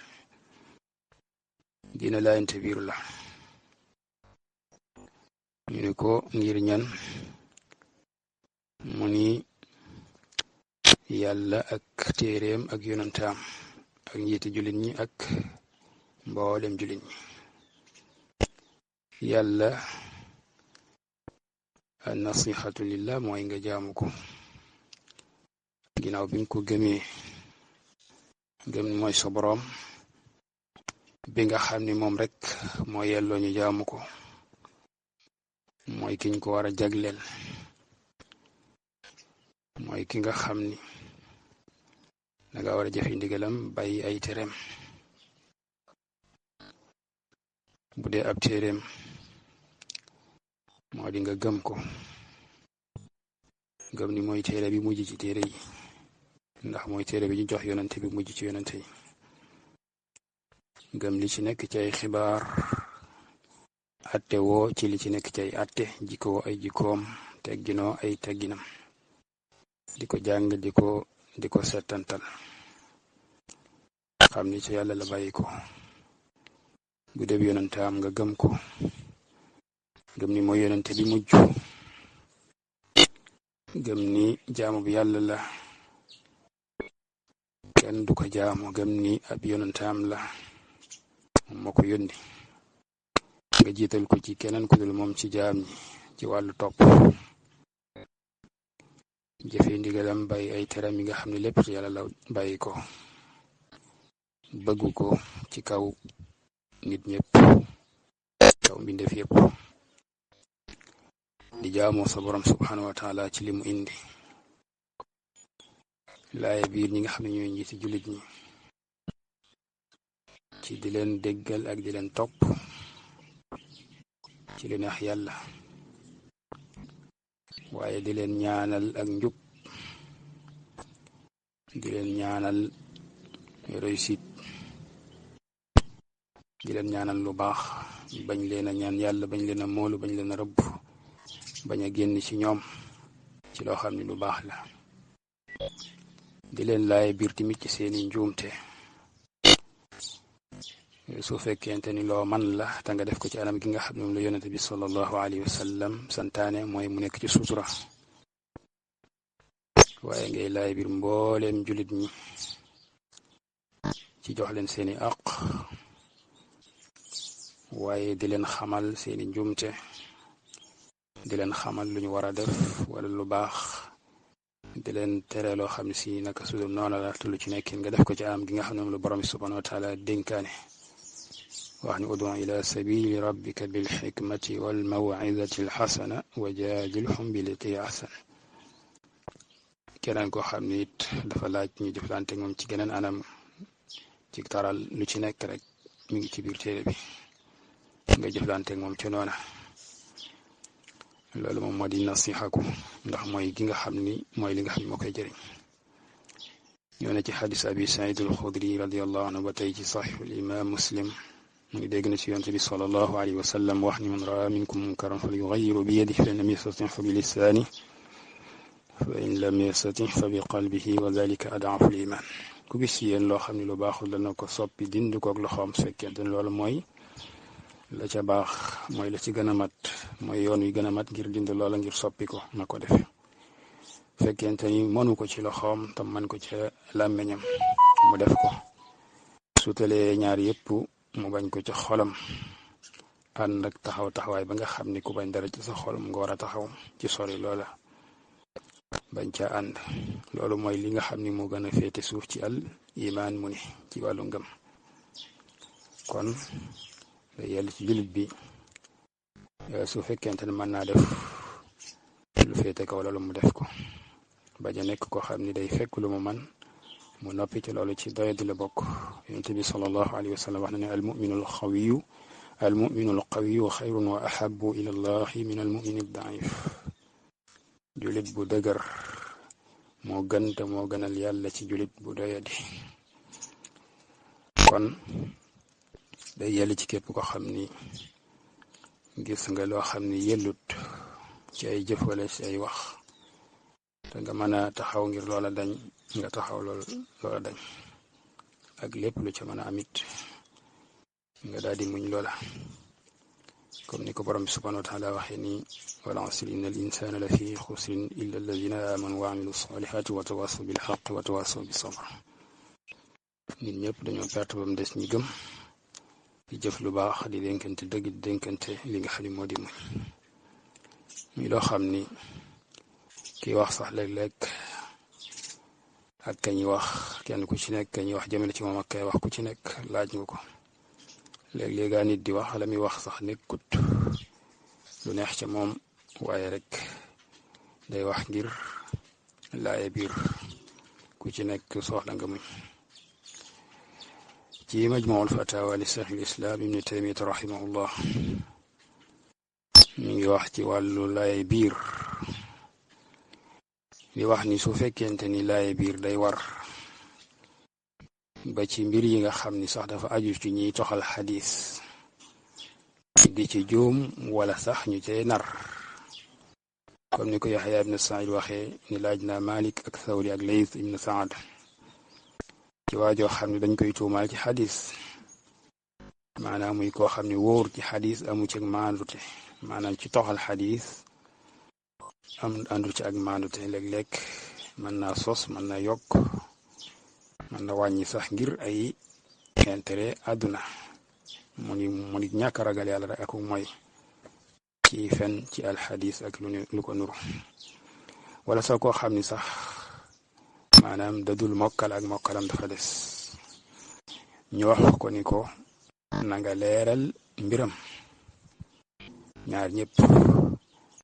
diina laayante biir la ñu ne ko ngir ñan mu ni yàlla ak téeréem ak yonantaam ak njiiti jullit ñi ak mboolem jullit ñi yàlla nasihatu lillah mooy nga jaamu ko ginnaaw bi nga ko gëmee gëm mooy sa boroom bi nga xam ni moom rek moo yelloo ñu jaamu ko mooy kiñ ko war a jagleel mooy ki nga xam ni danga war a jëfe ndigalam bàyyi ay tereem bu dee ab téereem moo di nga gëm ko gëm ni mooy téere bi mujj ci téere yi ndax mooy téere bi ñu jox yonante bi mujj ci yonante yi gëm li ci nekk ci ay xibaar atte woo ci li ci nekk ci ay atte jikkoo ay jikkoom tegginoo ay tegginam di ko jàng di ko settantal xam ni ci yàlla la bàyyi ko bu dee yonantaam nga gëm ko gëm ni mooy yonante bi mujj gëm ni jaamu bi yàlla la kenn du ko jaamu gëm ni ab yonantaam la moom moo ko yónni nga jiital ko ci keneen ku dul moom ci jaam ñi ci wàllu topp jëfe ndigalam bàyyi ay teram yi nga xam ne lépp ci yàlla la bàyyi ko bëggu ko ci kaw nit ñëpp kaw mbindeef yëpp di jaamoo sa borom subhanahu wa taala ci li mu indi laaye biir ñi nga xam ne ñooy njiiti jullit ñi ci di leen déggal ak di leen topp ci li neex yàlla waaye di leen ñaanal ak njub di leen ñaanal réussite di leen ñaanal lu baax bañ leen a ñaan yàlla bañ leen a moolu bañ leen a rëbb bañ a génn ci ñoom ci loo xam ne lu baax la di leen laay biir tamit ci seeni njuumte su fekkente ni loo man la te nga def ko ci anam gi nga xam ne moom la yonente bi sallallahu alayhi wa sallam santaane mooy mu nekk ci sutura waaye ngay laay biir mbooleem jullit ñi ci jox leen seeni àq waaye di leen xamal seeni njumte di leen xamal lu ñu war a def wala lu baax di leen tere loo xam ne si naka su dul noonu la te lu ci nekkin nga def ko ci am gi nga xam ne moom la borom bi subhanahu wa taala dénkaane wax ni udu ila sabili rabbika bil xikmati wal mawizati al xasana wa jaadilhum billati ahsan keneen koo xam ne it dafa laaj ñu jëflante moom ci geneen anam ci taral lu ci nekk rek mi ngi ci biir téere bi nga jëflante moom ci noona loolu moom moo di nasihaku ndax mooy gi nga xam ni mooy li nga xam ne moo koy jëriñ ñoo ne ci xadis abi saïd al xudri radiallahu anhu ba tey ci saxiixul imam muslim mu ngi dégg na ci yonte bi sallallahu alayhi wa sallam wax ni man raa minkum munkaran fal yugayiru bi yadihi fa in lam yastati fa bi lisaani fa in lam yastati fa bi qalbihi wa dalika adaafu l iman ku gis ci yéen loo xam ne lu baaxul dana ko soppi dindi koog loxoom su fekkente ne loolu mooy la ca baax mooy la ci gën a mat mooy yoon wi gën a mat ngir dindi loola ngir soppi ko na ko def fekkente ni mënu ko ci loxoom tam man ko ci làmmeñam mu def ko su talee ñaar yëpp mu bañ ko ci xolam ànd ak taxawaay ba nga xam ni ku bañ dara ci sa xol nga war a taxaw ci sori loola bañ ca ànd loolu mooy li nga xam ni moo gën a féete suuf ci al imaan mu ni ci wàllu ngëm kon day yell ci jullit bi su fekkente ne mën naa def lu féete kaw loolu mu def ko bañ a nekk koo xam ni day fekk lu mu man mu noppi ci loolu ci doyadi la bokk yonent bi sallallahu alayhi wa sallam wax na ne almuminu alqawiyu xayrun wa ahabu ila allahi min almumini daif julit bu dëgër moo gën te moo gënal yàlla ci julit bu doyadi kon day yell ci képp ko xam ni gis nga loo xam ni yellut ci ay jëf wala ci ay wax te nga mën a taxaw ngir loola dañ nga taxaw loola dañ ak lépp lu ca mën a amit nga daal di muñ loola comme ni ko borom bi subhanahu wa taala waxee ni wal asri inna al insana la fi xusrin illa alladina amanu wa amilu salihati wa tawasaw bil xaqi wa tawasaw bis sabr nit ñëpp dañoo perte ba mu des ñi gëm di jëf lu baax di dénkante dëgg di dénkante li nga xam ne moo di muñ muy loo xam ni kii wax sax léeg-léeg ak kañuy wax kenn ku ci nekk kañuy wax jëmale ci moom ak kay wax ku ci nekk laaj nga ko léeg-léegaa nit di wax la muy wax sax nekkut lu neex ca moom waaye rek day wax ngir laaye biir ku ci nekk soxla nga muñ ci majmuul fatawa li cheikh islam ibni taymiyat rahimahullah mi ngi wax ci wàllu laaye biir di wax ni su fekkente ni laaye biir day war ba ci mbir yi nga xam ni sax dafa aju ci ñiy toxal xadis di ci juum wala sax ñu cay nar comme ni ko Yaxya ibn Saïd waxee ni laaj na Malik ak Thawri ak Layth ibn Saad ci waajoo xam ne dañ koy tuumaal ci xadis maanaam muy koo xam ne wóor ci xadis amu ci ak maandute maanaam ci toxal xadis àndu ci ak maandute léeg-léeg mën naa sos mën na yokk mën na wàññi sax ngir ay intérêt àdduna mu ni ñàkk a ragal yàlla rek ak mooy ci fen ci alxadis ak lu ko nuru wala sax koo xam ni sax maanaam dadul mokkal ak mokkalam dafa des ñu wax ko ni ko na nga leeral mbiram ñaar ñëpp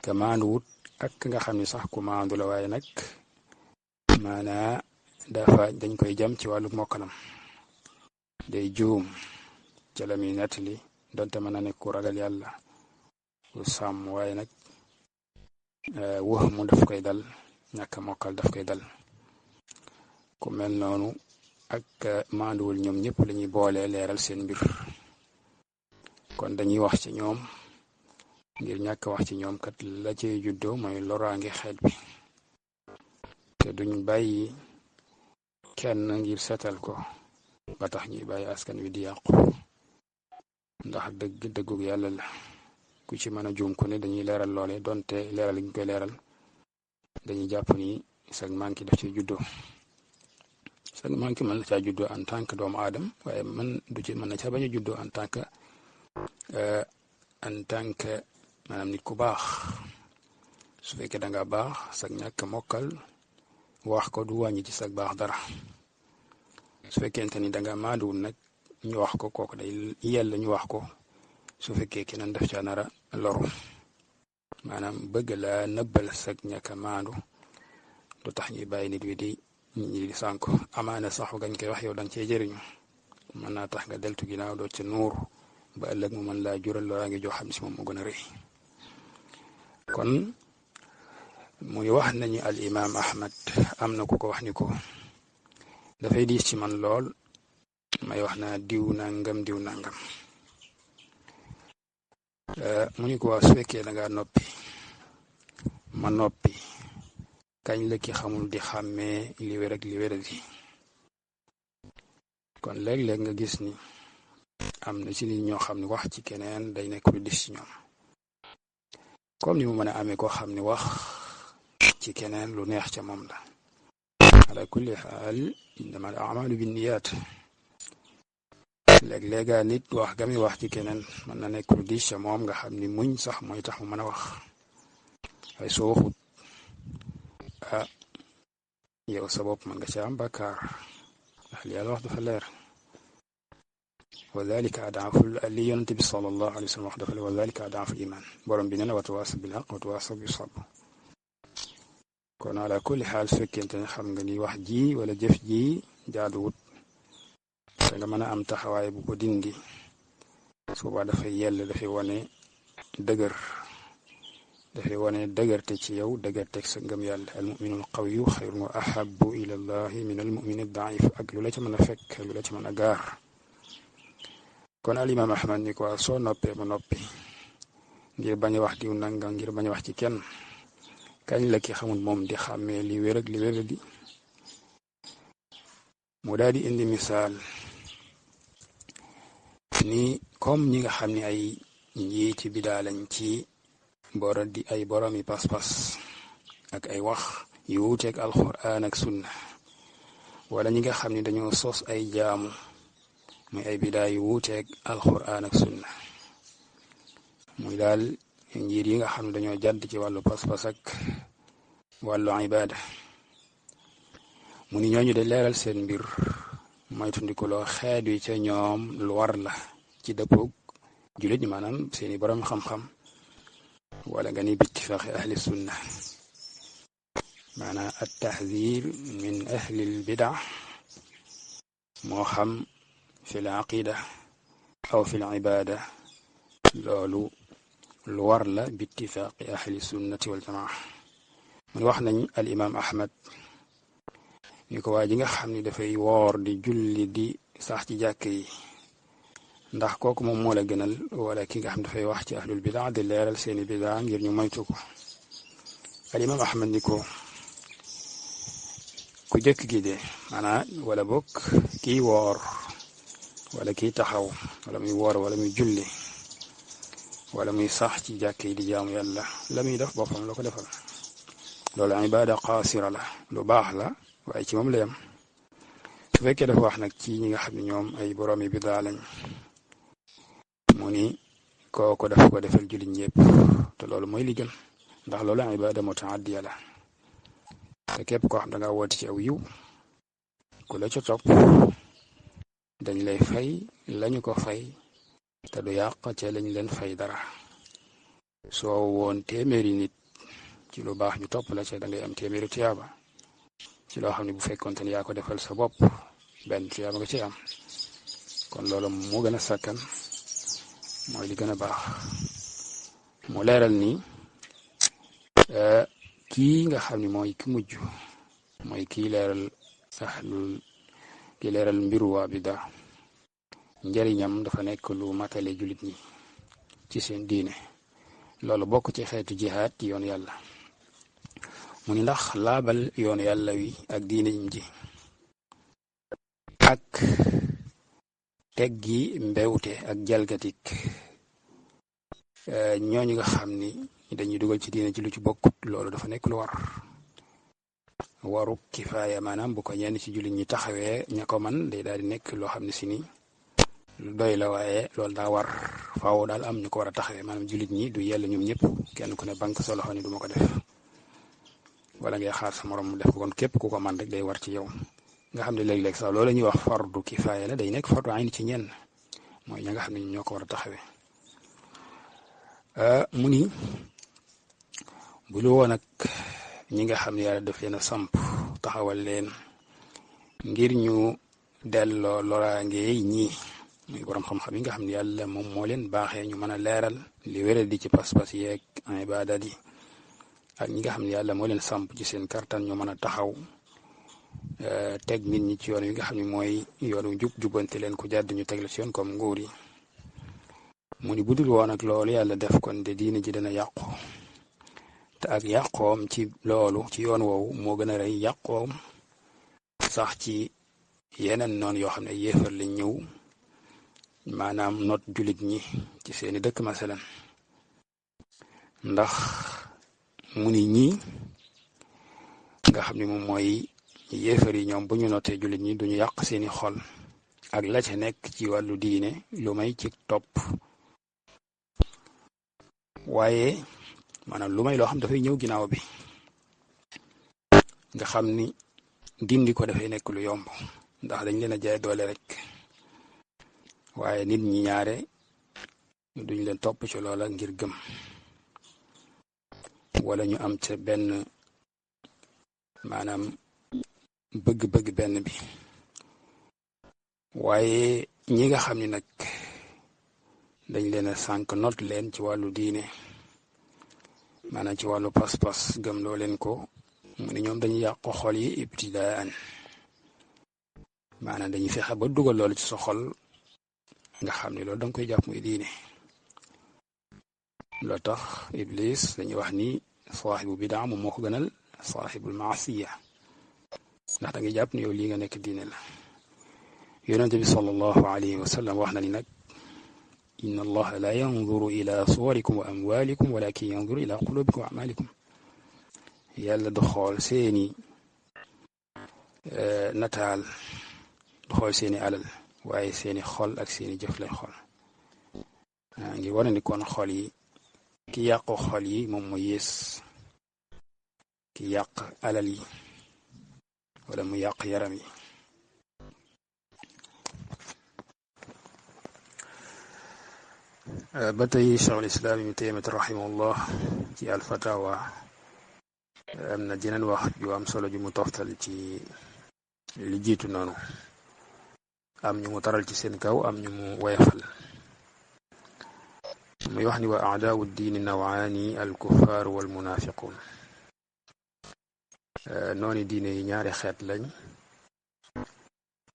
ka maandu wut ak nga xam ni sax ku maandu la waaye nag maanaa dañ koy jam ci wàllu mokkalam day juum ca la muy nettali donte mën na nekk ku ragal yàlla ku sàmm waaye nag wax mu daf koy dal ñàkk mokkal daf koy dal ku mel noonu ak maanduwul ñoom ñëpp lañuy boole leeral seen mbir kon dañuy wax ci ñoom ngir ñàkk wax ci ñoom kat la cay juddoo mooy loraange xeet bi te duñ bàyyi kenn ngir seetal ko ba tax ñuy bàyyi askan wi di yàqu ndax dëggug yàlla la ku ci mën a juum ku ne dañuy leeral loole donte leeral gi ñu koy leeral dañuy jàpp ni sag manki daf ci juddoo sag manki mën na caa juddoo en tant que doomu aadama waaye mën na caa bañ a juddoo en tant que en tant que maanaam nit ku baax su fekkee da nga baax sag ñàkk mokkal wax ko du wàññi ci sag baax dara su fekkente ni da nga maanduwul nag ñu wax ko kooku day yell ñu wax ko su fekkee keneen daf ca nara loru maanaam bëgg la nëbbal sag ñàkk maandu du tax ñuy bàyyi nit wi di nit ñi di sànko amaana sax gañ koy wax yow da nga cee jëriñu mën naa tax nga deltu ginnaaw doo ca nuur ba ëllëg mu mën laa jural looraa ngi joo xam si moom moo gën a rëy kon muy wax nañu al imam ahmad am na ku ko wax ni ko dafay diis ci man lool may wax naa diw nangam diw nangam mu ni ko waa su fekkee da ngaa noppi ma noppi kañ la ki xamul di xàmmee li wér ak li wéradi kon léeg-léeg nga gis ni am na ci nit ñoo xam ne wax ci keneen day nekk lu dis ci ñoom comme ni mu mën a amee koo xam ne wax ci keneen lu neex ca moom la ala kulli xaal innama al amalu binniyaat léeg-léegaa nit wax ga muy wax ci keneen mën na nekk lu dis ca moom nga xam ni muñ sax mooy tax mu mën a wax waaye soo waxut yow sa bopp mën nga ca am bàkkaar ndax li yàlla wax dafa leer wa dalika adaaful li yonente bi sallallahu alayhi wa sallam wax dafa leer wa dalika adaaful iman borom bi nee na wa tawaasaw bil haqq wa tawaasaw bis sabr kon ala kulli xaal fekkente ne xam nga ni wax ji wala jëf ji jaaduwut da nga mën a am taxawaay bu ko dindi suba dafay yell dafay wane dëgër dafay wane dëgërte ci yow dëgërteg sa ngëm yàlla al muminu al qawiyu xayrun wa ahabu ila allahi min al mumini daif ak lu la ca mën a fekk lu la ca mën a gaar kon al imam ahmad ni ko soo noppee ma noppi ngir bañ a wax diw nangam ngir bañ a wax ci kenn kañ la ki xamul moom di xàmmee li wér ak li wér di mu daal di indi misaal ni comme ñi nga xam ne ay njiiti bidaa lañ ci boro di ay boromi pas-pas ak ay wax yu wuuteeg alquran ak sunna wala ñi nga xam ne dañoo sos ay jaamu muy ay bidaa yu wuuteeg alquran ak sunna muy daal njiit yi nga xam ne dañoo jadd ci wàllu pas-pas ak wàllu ibaada mu ni ñooñu de leeral seen mbir moytandikuloo xeet wi ca ñoom lu war la ci dëppoog jullit ñi maanaam seeni borom xam-xam wala nga ni bittifaqi ahli sunna maanaam at tahdir min ahli al bida moo xam fi l aqida aw fi l ibada loolu lu war la bittifaqi ahli sunnati wal jamaa mun wax nañ al imam ahmad ni ko waa ji nga xam ni dafay woor di julli di sax ci jàkk yi ndax kooku moom moo la gënal wala ki nga xam dafay wax ci ahlul bidaa di leeral seeni bidaa ngir ñu moytu ko al imam ahmad ni ko ku jëkk gi de maanaam wala bokk kii woor wala kii taxaw wala muy woor wala muy julli wala muy sax ci jàkk yi di jaamu yàlla la muy def boppam la ko defal loolu ibaada qaasira la lu baax la waaye ci moom la yam su fekkee dafa wax nag ci ñi nga xam ne ñoom ay boroomi bidaa lañ mu ni kooko dafa ko defal jullit ñëpp te loolu mooy li gën ndax loolu ibaada mutaaddiya la te képp koo xam da nga woote ci aw yiw ku la ca topp dañ lay fay lañu ko fay te du yàq ca lañ leen fay dara soo woon téeméeri nit ci lu baax ñu topp la ca da ngay am téeméeri tuyaaba ci loo xam ne bu fekkoonte ne yaa ko defal sa bopp benn tuyaaba nga ci am kon loolu moo gën a sakkan mooy li gën a baax mu leeral ni kii nga xam ne mooy ki mujj mooy kii leeral ki leeral mbiru waa bida njëriñam dafa nekk lu matale jullit ñi ci seen diine loolu bokk ci xeetu jihaad ci yoon yàlla mu ni ndax laabal yoon yàlla wi ak diine ji ak teggi mbewte ak jalgatik ñooñu nga xam ni dañuy dugal ci diine ci lu ci bokkut loolu dafa nekk lu waru kifaaya maanaam bu ko ñenn ci jullit ñi taxawee ña ko man day daal di nekk loo xam ne si ni doy la waaye loolu daa war faaw daal am ñu ko war a taxawee maanaam jullit ñi du yell ñoom ñëpp kenn ku ne banque sa loxo ni du ma ko def wala ngay xaar sa morom mu def ko kon képp ku ko man rek day war ci yow nga xam ne léeg-léeg sax loolu la ñuy wax fardu kifaaya la day nekk fardu ayn ci ñenn mooy ña nga xam ne ñoo ko war a taxawee mu ni bu lu woon ak ñi nga xam ne yàlla daf leen a samp taxawal leen ngir ñu delloo loraange ñii muy borom xam-xam yi nga xam ne yàlla moom moo leen baaxee ñu mën a leeral li wéral di ci pas-pas yeeg ibaadaat yi ak ñi nga xam ne yàlla moo leen samp ci seen kartan ñu mën a taxaw teg nit ñi ci yoon yi nga xam ne mooy yoonu jubbanti leen ku jàdd ñu teg la ci yoon comme nguur yi mu ni budul woon ak loolu yàlla def kon de diine ji dana yàqu te ak yàqoom ci loolu ci yoon woowu moo gën a rëy yàqoom sax ci yeneen noonu yoo xam ne yéefar lañ ñëw maanaam not jullit ñi ci seeni dëkk masalan ndax mu ni ñii nga xam ne moom mooy yéefar yi ñoom bu ñu notee jullit ñi duñu yàq seeni xol ak la ca nekk ci wàllu diine lu may ci topp waaye maanaam lu may loo xam dafay ñëw ginnaaw bi nga xam ni dindi ko dafay nekk lu yomb ndax dañ leen a jaay doole rek waaye nit ñi ñaare duñ leen topp ci loola ngir gëm wala ñu am ca benn maanaam bëgg-bëgg benn bi waaye ñi nga xam ni nag dañ leen a sànq not leen ci wàllu diine maanaam ci wàllu pas-pas gëm loo leen ko mu ne ñoom dañuy yàq xol yi ibtidaan maanaam dañuy fexe ba dugal loolu ci sa xol nga xam ne loolu danga koy jàpp muy diine loo tax iblis dañuy wax ni saaxibu bidaa moom moo ko gënal saaxibul maasiya ndax da ngay jàpp ni yow lii nga nekk diine la yonente bi sallallahu alayhi wa sallam wax na ni nag inna allaha la yanzuru ila suwarikum wa amwalikum walakin yanzuru ila qulubikum wa amalikum yàlla du xool seeni nataal du xool seeni alal waaye seeni xol ak seeni jëf lay xool ngi wane ni kon xol yi ki yàqu xol yi moom mu yées ki yàq alal yi wala mu yàq yaram yi ba tey Cheikhul Islam Ibnu Taymiyya rahimahullah ci al-Fatawa am na jeneen wax ju am solo ju mu toftal ci li jiitu noonu am ñu mu taral ci seen kaw am ñu mu woyafal muy wax ni wa a'daa'u diini nawaani al-kuffaaru wal munaafiquun noonu diine yi ñaari xeet lañ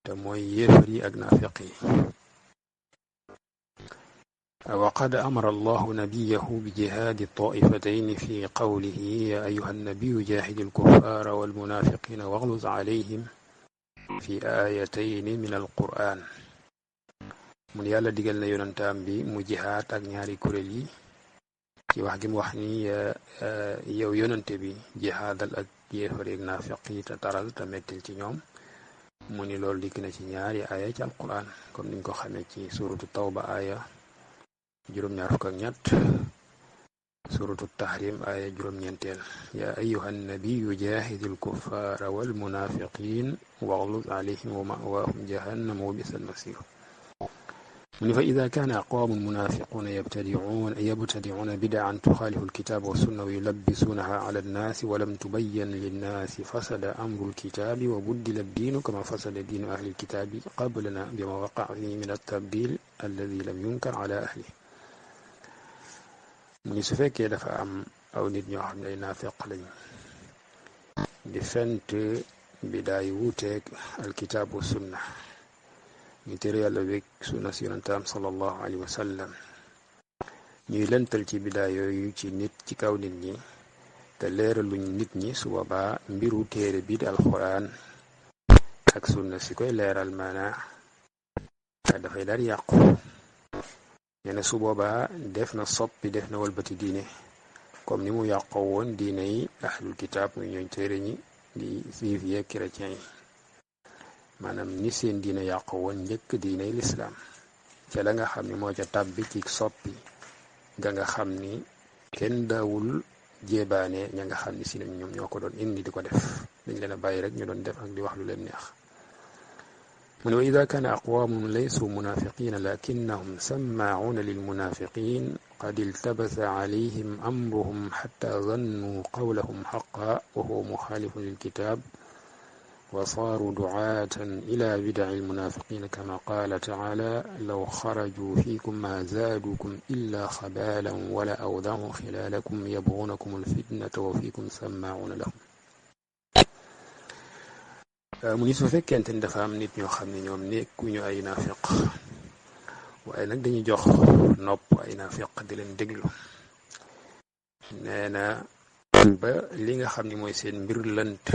te mooy yéefar yi ak naafiq yi وقد أمر الله نبيه بجهاد الطائفتين في قوله يا أيها النبي جاهد الكفار والمنافقين واغلظ عليهم في آيتين من القرآن من يالا ديغال na yonentam bi mu jihaad ak ñaari kuréel yi ci wax gi mu wax ni yow yonente bi jihaadal ak yéefar ak naafiq yi te taral te mettil ci ñoom mu ni loolu dikk na ci ñaari aaya ci alquran comme niñ ko xamee ci suratu tawba aaya juróom-ñaar fukk ak ñett suratu tahrim aaya juróom-ñeenteel yaa ayyuhan nabiyyu jaahidil kuffaara wal munaafiqiin waghluz alayhim wa ma'waahum jahannam wa bi'sal masiir mu ni fa idaa kaana aqwaamun munaafiquuna yabtadi'uuna bid'an tuxaalifu alkitaaba wa sunna wa yulabbisuunahaa ala nnaasi wa lam tubayyan linnaasi fasada amru alkitaabi wa buddila addiinu kamaa fasada diinu ahli alkitaabi qablanaa bimaa waqa'a fiihi min at-tabdiil alladii lam yunkar ala ahlihi mu ni su fekkee dafa am aw nit ñoo xam ne ay naafeq lañ di fent bidaay wuuteeg alkitaabu sunna ñu tere yàlla wéeg sunna si yonentam sallallahu alayhi wa sallam ñuy lental ci bidaay yooyu ci nit ci kaw nit ñi te leeraluñ nit ñi su boobaa mbiru téere bi di alxuraan ak sunna si koy leeral maanaa dafay daal yàqu nee na su boobaa def na soppi def na walbati diine comme ni mu yàqoo woon diine yi ahlul kitaab muy ñooñ téere ñi di juif yeeg chrétien yi maanaam ni seen diine yàqoo woon njëkk diine yi lislaam ca la nga xam ni moo ca tàbbi ci soppi ga nga xam ni kenn daawul jéebaane ña nga xam ni si ñoom ñoo ko doon indi di ko def dañ leen a bàyyi rek ñu doon def ak di wax lu leen neex mu ne wa ida kaana aqwaamun laysu munafiqina lakinnahum sammacuuna lilmunafiqin qad iltabasa calayhim amruhum xatta zannuu qawlahum xaqa wa huwa muxaalifun lilkitab wa saaru ducaatan ila bidaci almunafiqina kama qaala tacaala law xarajuu fiikum ma zaaduukum illa xabaalan wala awdacu xilaalakum yabguunakum alfitnata wa fiikum sammaacuuna lahum mu ni su fekkente ni dafa am nit ñoo xam ne ñoom nekkuñu ay naafiq waaye nag dañuy jox nopp ay naafiq di leen déglu nee na ba li nga xam ni mooy seen mbir lënt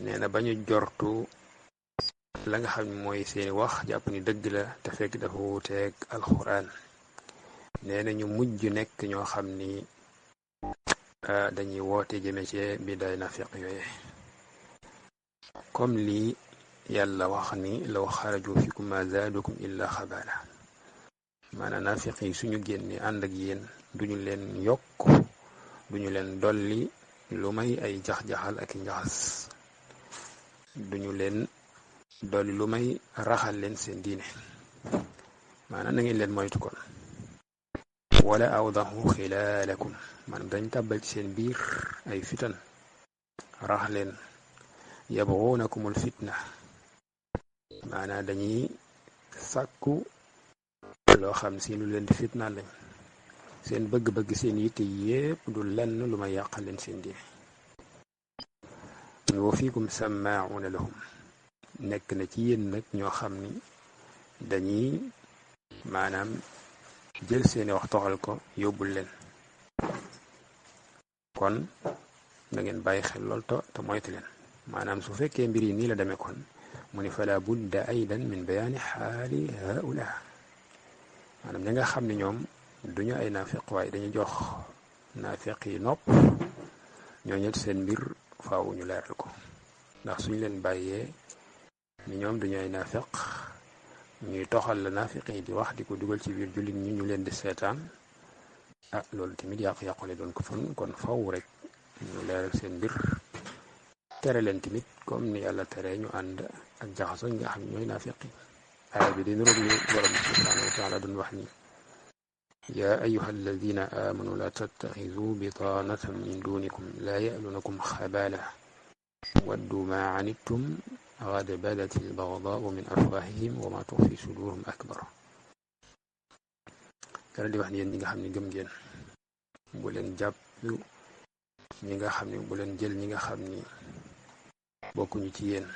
nee na ba ñu jortu la nga xam ni mooy seeni wax jàpp ni dëgg la te fekk dafa wuuteeg alxuraan nee na ñu mujj nekk ñoo xam ni dañuy woote jëme ci bidaay naafiq yooye comme lii yàlla wax ni law xaraju fikum ma zaadukum illa xabaala maanaam naafiq yi suñu génne ànd ak yéen duñu leen yokk duñu leen dolli lu may ay jax-jaxal ak i njaxas duñu leen dolli lu may raxal leen seen diine maanaam na ngeen leen moytu kon wala awdahu xilaalakum maanaam dañ tàbbal ci seen biir ay fitan rax leen yabghunakumul fitna maanaam dañuy sàkku loo xam si lu leen di fitnaan lañ seen bëgg-bëgg seen yitte yépp du lenn lu ma yàqal leen seen diine wa fiikum sammaa'una lahum nekk na ci yéen nag ñoo xam ni dañuy maanaam jël seeni wax toxal ko yóbbul leen kon na ngeen bàyyi xel lool te moytu leen maanaam su fekkee mbir yi nii la demee kon mu ni fala budda aydan min bayaani xaali haula maanaam ñi nga xam ne ñoom duñu ay naafiq waaye dañu jox naafiq yi nopp ñooñu seen mbir faaw ñu leeral ko ndax suñu leen bàyyee ni ñoom duñu ay naafiq ñuy toxal la naafiq yi di wax di ko dugal ci biir jullit ñi ñu leen di seetaan loolu tamit yàqu-yàqule doon ko kon faw rek ñu leeral seen mbir tere leen tamit comme ni yàlla tere ñu ànd ak jaxaso ñi nga xam ne ñooy naafiq yi aaya bi di niroog ni borom subhanahu wa taala doon wax ni yaa ayuha alladina amanu la tattaxidu bitaanatan min dunikum laa yalunakum xabaala waddu ma anittum qad badat albagdaau min afwahihim wa ma tuxfi suduruhum akbar yàlla di wax ni yéen ñi nga xam ne gëm ngeen bu leen jàpp ñi nga xam ne bu leen jël ñi nga xam ni bokkuñu ci yéen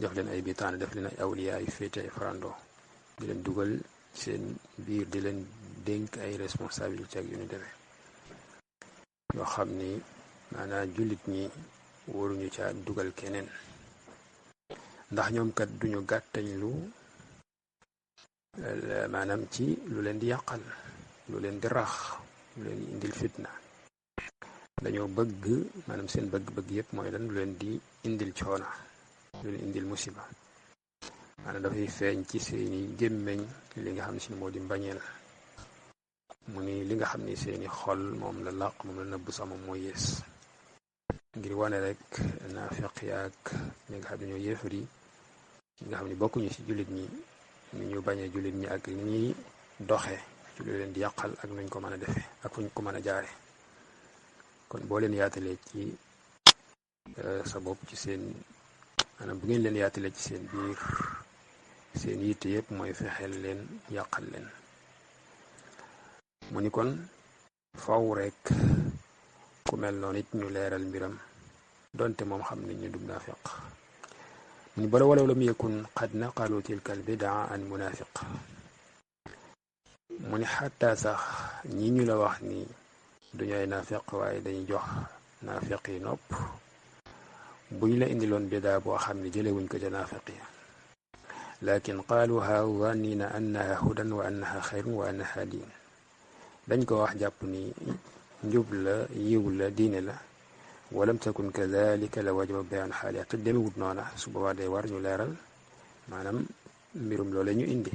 def leen ay bitaan def leen ay awliya ay féete ay farando di leen dugal seen biir di leen dénk ay responsabilité ak yu ñu demee yoo xam ni maanaam jullit ñi waruñu ca dugal keneen ndax ñoom kat duñu gàttañ lu maanaam ci lu leen di yàqal lu leen di rax lu leen di indil fitna dañoo bëgg maanaam seen bëgg-bëgg yépp mooy lan lu leen di indil coona lu leen indil musiba maanaam dafay feeñ ci seeni gémmeñ li nga xam ne si moo di mbañeel mu ni li nga xam ni seeni xol moom la làq moom la nëbb sax moom mooy yees ngir wane rek naafiq yaak ñi nga xam ne ñoo yéefar yi ñi nga xam ne bokkuñu ci jullit ñi ni ñu bañee jullit ñi ak ni ñuy doxe ci lu leen di yàqal ak nuñ ko mën a defe ak fuñ ko mën a jaare kon boo leen yaatalee ci sa bopp ci seen maanaam bu ngeen leen yaatalee ci seen biir seen yitte yépp mooy fexeel leen yàqal leen mu ni kon faw rek ku mel noonu it ñu leeral mbiram donte moom xam nañ ñu dum naafiq mu ni bala walaw lam yakun qad naqalu tilka al bidaa an munafiq mu ni xataa sax ñi ñu la wax ni duñu ay naafiq waaye dañuy jox naafiq yi nopp bu ñu la indiloon bidaa boo xam ne jëlewuñ ko ca naafiq yi lakin qaaluha zannina annaha hudan wa annaha xayrun wa annaha diin dañ ko wax jàpp ni njub la yiw la diine la walam takun kadalika la wajaba bayaan xaaliya te demewut noona su boobaa day war ñu leeral maanaam mbirum loole ñu indi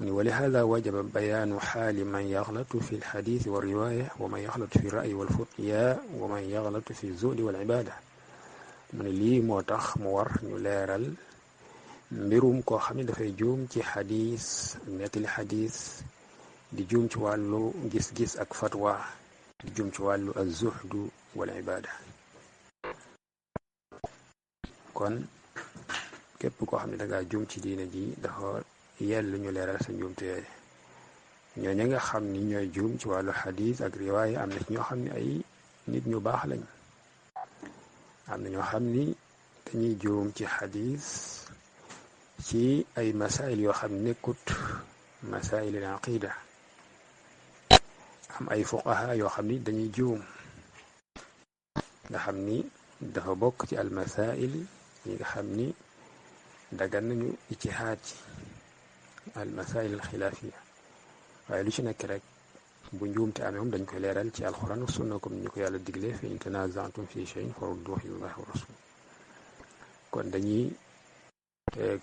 ولهذا وجب بيان حال من يغلط في الحديث والرواية ومن يغلط في الرأي والفتيا ومن يغلط في الزهد والعبادة. mu ne lii moo tax mu war ñu leeral mbirum koo xam ne dafay juum ci xadis nettali xadis di juum ci wàllu gis-gis ak fatwa di juum ci wàllu az-zuhdu wal ibada. kon képp koo xam ne dangaa juum ci diine ji dafa yell ñu leeral sa njuumte yooyu. ñooñu nga xam ni ñooy juum ci wàllu xadis ak riwaaya am na ci ñoo xam ne ay nit ñu baax lañ. am na ñoo xam ni dañuy juum ci xadis ci ay masail yoo xam nekkut masail al aqida. am ay fuqaha yoo xam ni dañuy juum nga xam ni dafa bokk ci al masail yi nga xam ni dagan nañu ijtihaad ci al masail al xilaafiya, waaye lu ci nekk rek bu njuumte amee moom dañ koy leeral ci alxuraan ak sunna comme ni ko yàlla digle fa in tanaza'tum fi shay'in farudduhu ilallahi wa rasul. kon dañuy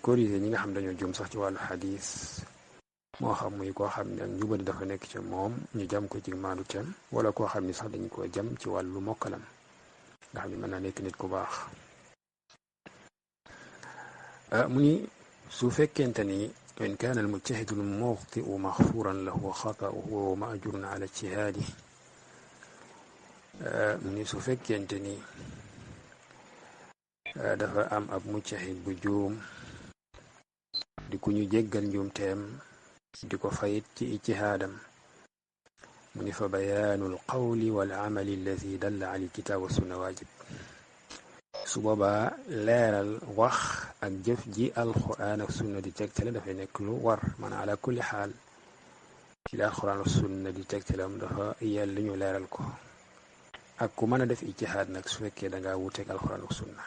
corriger ñi nga xam dañoo juum sax ci wàllu xadis, moo xam muy koo xam ne ak njubadi dafa nekk ci moom ñu jam ko ci maandu tem, wala koo xam ni sax dañ ko jam ci wàllu mokkalam nga xam ne mën naa nekk nit ku baax. mu ni su fekkente ni in kaana al-mujtahidu al-mukhti'u maghfuran lahu xata'uhu wa ma'jurun ala ijtihaadihi. mu ni su fekkente ni dafa am ab mujtahid bu juum di ku ñu jéggal njuumteem di ko fayit ci ijtihaadam. mu ni fa bayaanu al-qawli wal amali alladi dalla ala al-kitaab wa sunna waajib. su boobaa leeral wax ak jëf ji alxuraan ak sunna di tegtale dafay nekk lu war, maanaam ala kulli xaal ci la alxuraan ak sunna di tegtalam dafa yell ñu leeral ko. ak ku mën a def ijtihaad nag su fekkee dangaa wuteeg alxuraan ak sunna.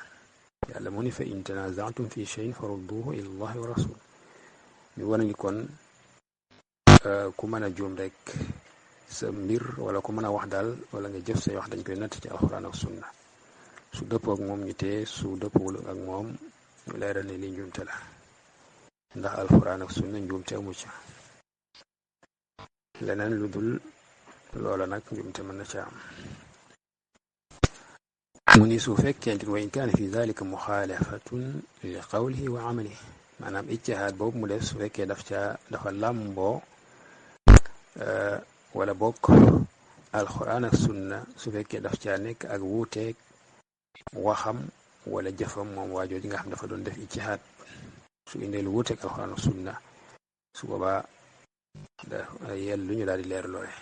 yàlla mu ni fa in tanaza'tum fi shay'in farudduhu ila allahi wa rasul. ñu wane ni kon ku mën a juum rek sa mbir wala ku mën a wax daal wala nga jëf say wax dañ koy natt ci alxuraan ak sunna. su dëppoo ak moom ñu tee su dëppoowul ak moom ñu leeral ne li njuumte la, ndax alxuraan ak sunna njuumte amu ca. leneen lu dul loola nag njuumte mën na ca am. mu ni su fekkente wa in kaana fi dalika muxaalafatun li qawlihi wa amalihi, maanaam ijtihaad boobu mu def su fekkee dafa làmboo wala bokk alxuraan ak sunna su fekkee daf caa nekk ak wuuteeg waxam wala jëfam moom waajoo ji nga xam dafa doon def ijtihaad. su indee lu wuuteeg alxuraan ak sunna su boobaa yel lu ñu daal di leer loole.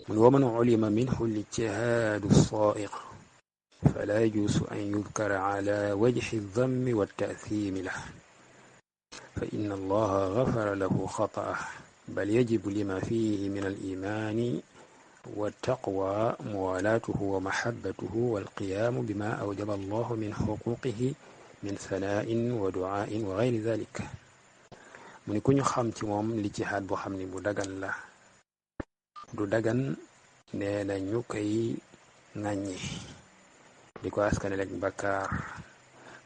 mun wa man ulima minhu al-ijtihaadu as-saa'iq fala yajuuzu an yudkara ala wajhi ad-dammi wat-ta'thiimi lahu fa inna allaha ghafara lahu xata'ahu bal yajibu lima fiihi min al-iimaani والتقوى موالاته ومحبته والقيام بما أوجب الله من حقوقه من ثناء ودعاء وغير ذلك. mu ni ku ñu xam ci moom lijtihaad boo xam ni bu dagan la du dagan nee na ñu koy ŋàññi di ko askane rek bakkaar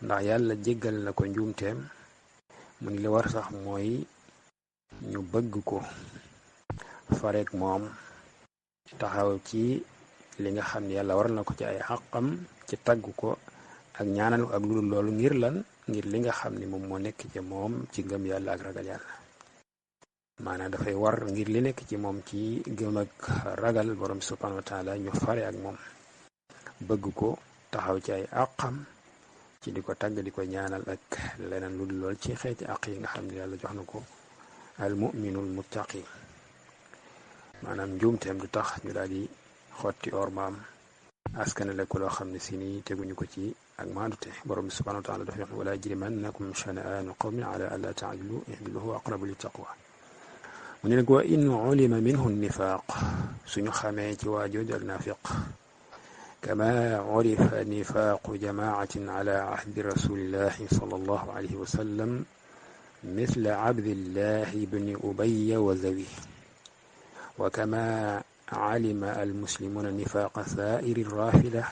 ndax yàlla jéggal na ko njuumteem. mu ni li war sax mooy ñu bëgg ko fareek moom taxaw ci li nga xam ne yàlla waral na ko ci ay xaqam ci tagg ko ak ñaanal ak lu dul loolu ngir lan, ngir li nga xam ne moom moo nekk ci moom ci ngëm yàlla ak ragal yàlla. maanaam dafay war ngir li nekk ci moom ci gëm ak ragal borom subhanahu wa taala ñu fare ak moom bëgg ko taxaw ci ay àqam ci di ko tagg di ko ñaanal ak leneen lu dul lool ci xeeti àq yi nga xam ne yàlla jox na ko al mu'minul muttaqi. maanaam njuumteem du tax ñu daal di xotti ormaam askanale ko loo xam ne si nii teguñu ko ci ak maandute. borom bi subhanahu wa taala dafa wax wala yajrimannakum shana'aanu qawmin ala alla ta'dilu i'dilu huwa aqrabu littaqwa. mu ne nag wa in ulima minhu nifaaq suñu xamee ci waa jooju ak naafiq kama urifa nifaaqu jamaatin ala ahdi rasulillahi sallallahu alayhi wa sallam mithla abdillahi ibni ubayya wa zawi وكما علم المسلمون نفاق سائر الرافدة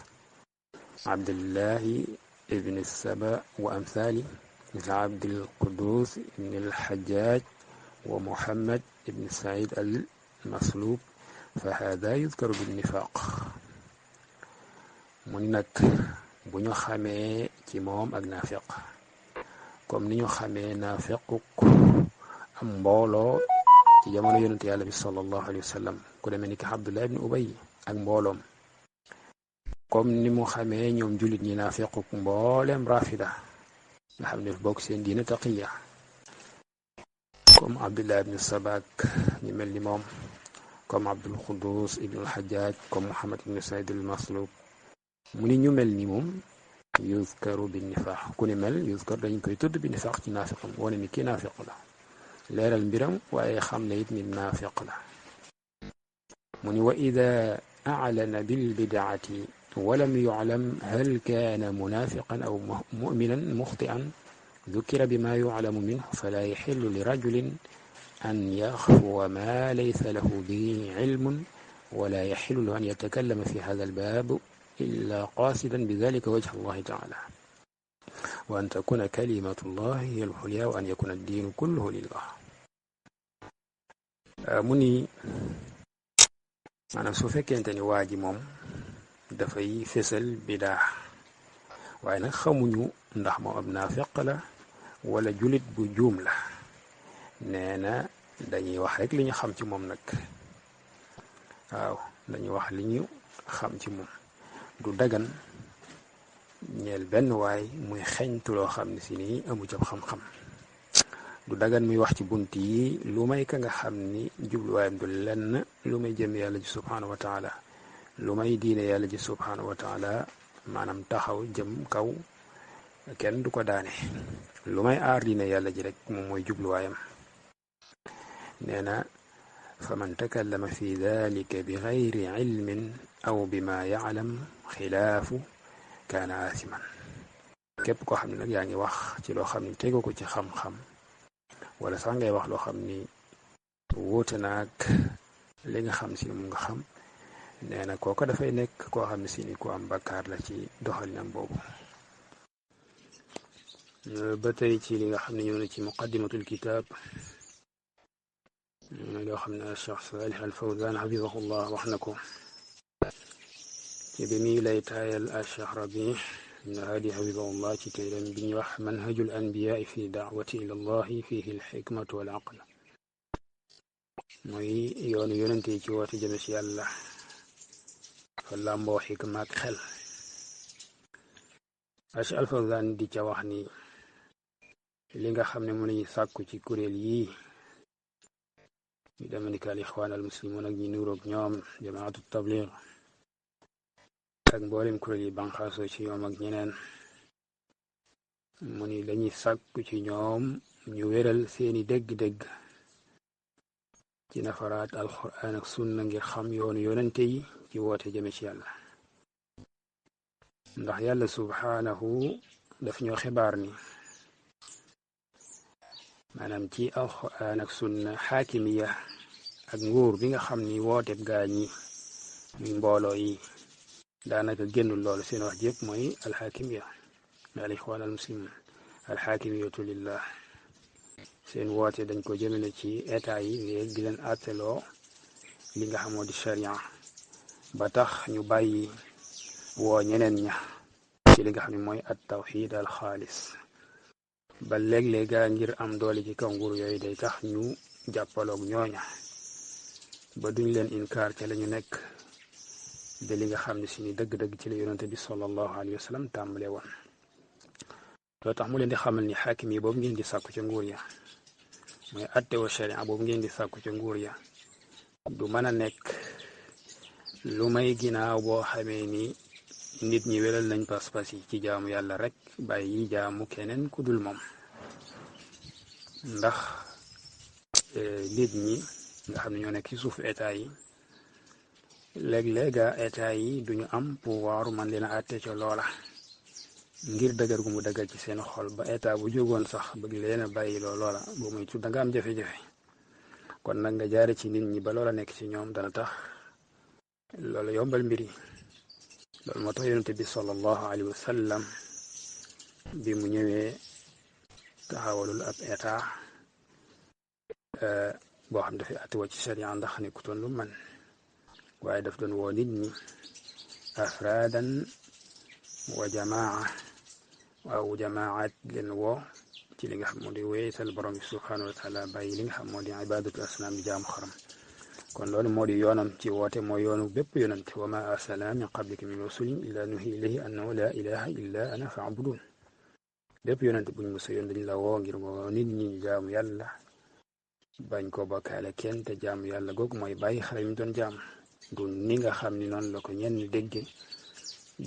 عبد الله ابن السبا وأمثاله مثل عبد القدوس بن الحجاج wa Muhammad ibn Saïd al-Maslub fa hada yuzkaru bin-nifaq. mu ni nag bu ñu xamee ci moom ak naafiq comme ni ñu xamee naafiquk am mbooloo ci jamono yonente yàlla bi sallallahu alayhi wa sallam ku demee ni ki Abdullah ibn Ubay ak mbooloom, comme ni mu xamee ñoom jullit ñi naafiquk mbooleem rafida nga xam ne bokk seen diina taqiya comme Abdullah ibn Sabak ñu mel ni moom, comme Abdul Quddus ibn al-Hajjaj, comme Muhammad ibn Saïd al-Maslub. mu ni ñu mel ni moom yuzkaru bi nifaq, ku ni mel yuzkar dañ koy tudd bi nifaq ci naafiqam, wane ni kii naafiq la, leeral mbiram waaye xam ne it ni naafiq la. mu ni wa ida a'lana bil bid'ati walam yu'lam hal kaana munafiqan aw mu'minan mukhti'an ذكر بما يعلم منه فلا يحل لرجل أن يخفو ما ليس له به علم ولا يحل له أن يتكلم في هذا الباب إلا قاصدا بذلك وجه الله تعالى وأن تكون كلمة الله هي العليا وأن يكون الدين كله لله. mu ni maanaam su fekkente ni waa ji moom dafay fésal bidaa waaye nag xamuñu ndax moom ab naafiq la wala julit bu juum la, nee na dañuy wax rek li ñu xam ci moom nag. waaw dañuy wax li ñu xam ci moom. du dagan ñeel benn waay muy xeñtu loo xam ne si nii amu ci xam-xam. du dagan muy wax ci bunt yi lu may ka nga xam ni jubluwaayam du lenn lu may jëm yàlla ji subhaanahu wa taala, lu may diine yàlla ji subhaanahu wa taala, maanaam taxaw jëm kaw kenn du ko daane, lu may aar diine yàlla ji rek moom mooy jubluwaayam. nee na fa man takallama fi dalika bi gayri ilmin aw bima ya'lam xilaafu kaana aasiman. képp koo xam ne nag yaa ngi wax ci loo xam ne tegu ko ci xam-xam wala sax ngay wax loo xam ni wuute naag li nga xam si mu nga xam, nee na kooka dafay nekk koo xam ne si ni ku am bakkaar la ci doxalinam boobu. ba tey ci li nga xam ne ñëw na ci muqaddimatul kitaab loo xam ne Cheikh Salih al Fawzan hafizahullah wax na ko ci bi muy lay taayal Cheikh Rabi ibn Hadi hafizahullah ci téeram bi ñuy wax manhajul anbiyaa fi da'wati ila allahi fihi al hikmatu wal aql, mooy yoonu yonente yi ci woote jëme ci yàlla fa làmboo xikma ak xel. Cheikh al Fawzan di ca wax ni li nga xam ne mu lañuy sàkku ci kuréel yii ñu deme ni ka al ixwaan al muslimun ak ñi nuroog ñoom jamaatu tabligh ak mboolem kuréel yi banqaasoo ci ñoom ak ñeneen, mu ni lañuy sàkku ci ñoom ñu wéral seeni dégg-dégg ci nafaraat alquran ak sunna ngir xam yoonu yonente yi ci woote jëme ci yàlla. ndax yàlla subhaanahu daf ñoo xibaar ni maanaam ci alquran ak sunna xaakimiya ak nguur bi nga xam ni wooteeb gaa ñi muy mbooloo yi daanaka génnul loolu, seen wax jëpp mooy alxaakimiya al ixwaan al muslimin alxaakimiyatu lillah. seen woote dañ ko jëmale ci état yi ngir di leen àtteloo li nga xamoo di sharia, ba tax ñu bàyyi woo ñeneen ña ci li nga xam ne mooy at tawxid al xaalis. ba léeg-léega ngir am doole ci kaw nguur yooyu day tax ñu jàppaloog ñooña ba duñ leen inkaar ca la ñu nekk de li nga xam ne si ni dëgg-dëgg ci la yonente bi sallallahu alayhi wa sallam tàmbale woon. loo tax mu leen di xamal ni xaakim yi boobu ngeen di sàkku ca nguur ya, mooy atte wa sharia boobu ngeen di sàkku ca nguur ya, du mën a nekk lu may ginnaaw boo xamee ni nit ñi wéral nañ pas-pas yi ci jaamu yàlla rek bàyyi jaamu keneen ku dul moom. ndax nit ñi nga xam ne ñoo nekk ci suufu état yi léeg-léega état yi duñu am pouvoir man leen a àtte ca loola ngir dëgër gu mu dëgër ci seen xol ba état bu jógoon sax bëgg leen a bàyyi loola boo muy tudd da nga am jafe-jafe. kon nag nga jaare ci nit ñi ba loola nekk ci ñoom dana tax loolu yombal mbir yi. loolu moo tax yonente bi sallallahu alayhi wa sallam bi mu ñëwee taxawalul ab état boo xam dafay àtte woo ci sharia ndax nekkutoon lu man waaye daf doon woo nit ñi afraadan wa jamaa waaw jamaat leen woo ci li nga xam moo di wéetal borom bi subhanahu wa taala bàyyi li nga xam moo di ibadatu asnaam di jaamu xaram kon loolu moo di yoonam ci woote mooy yoonu bépp yonante wa ma arsalna min qablika min rasulin illa nuhi ilayhi annahu la ilaha illa ana fa'budun bépp yonante buñ mësa yoon dañ la woo ngir woo nit ñi ñu jaamu yàlla bañ ko bokkaale kenn te jaamu yàlla googu mooy bàyyi xaram yi doon jaam du ni nga xam ni noonu la ko ñenn dégge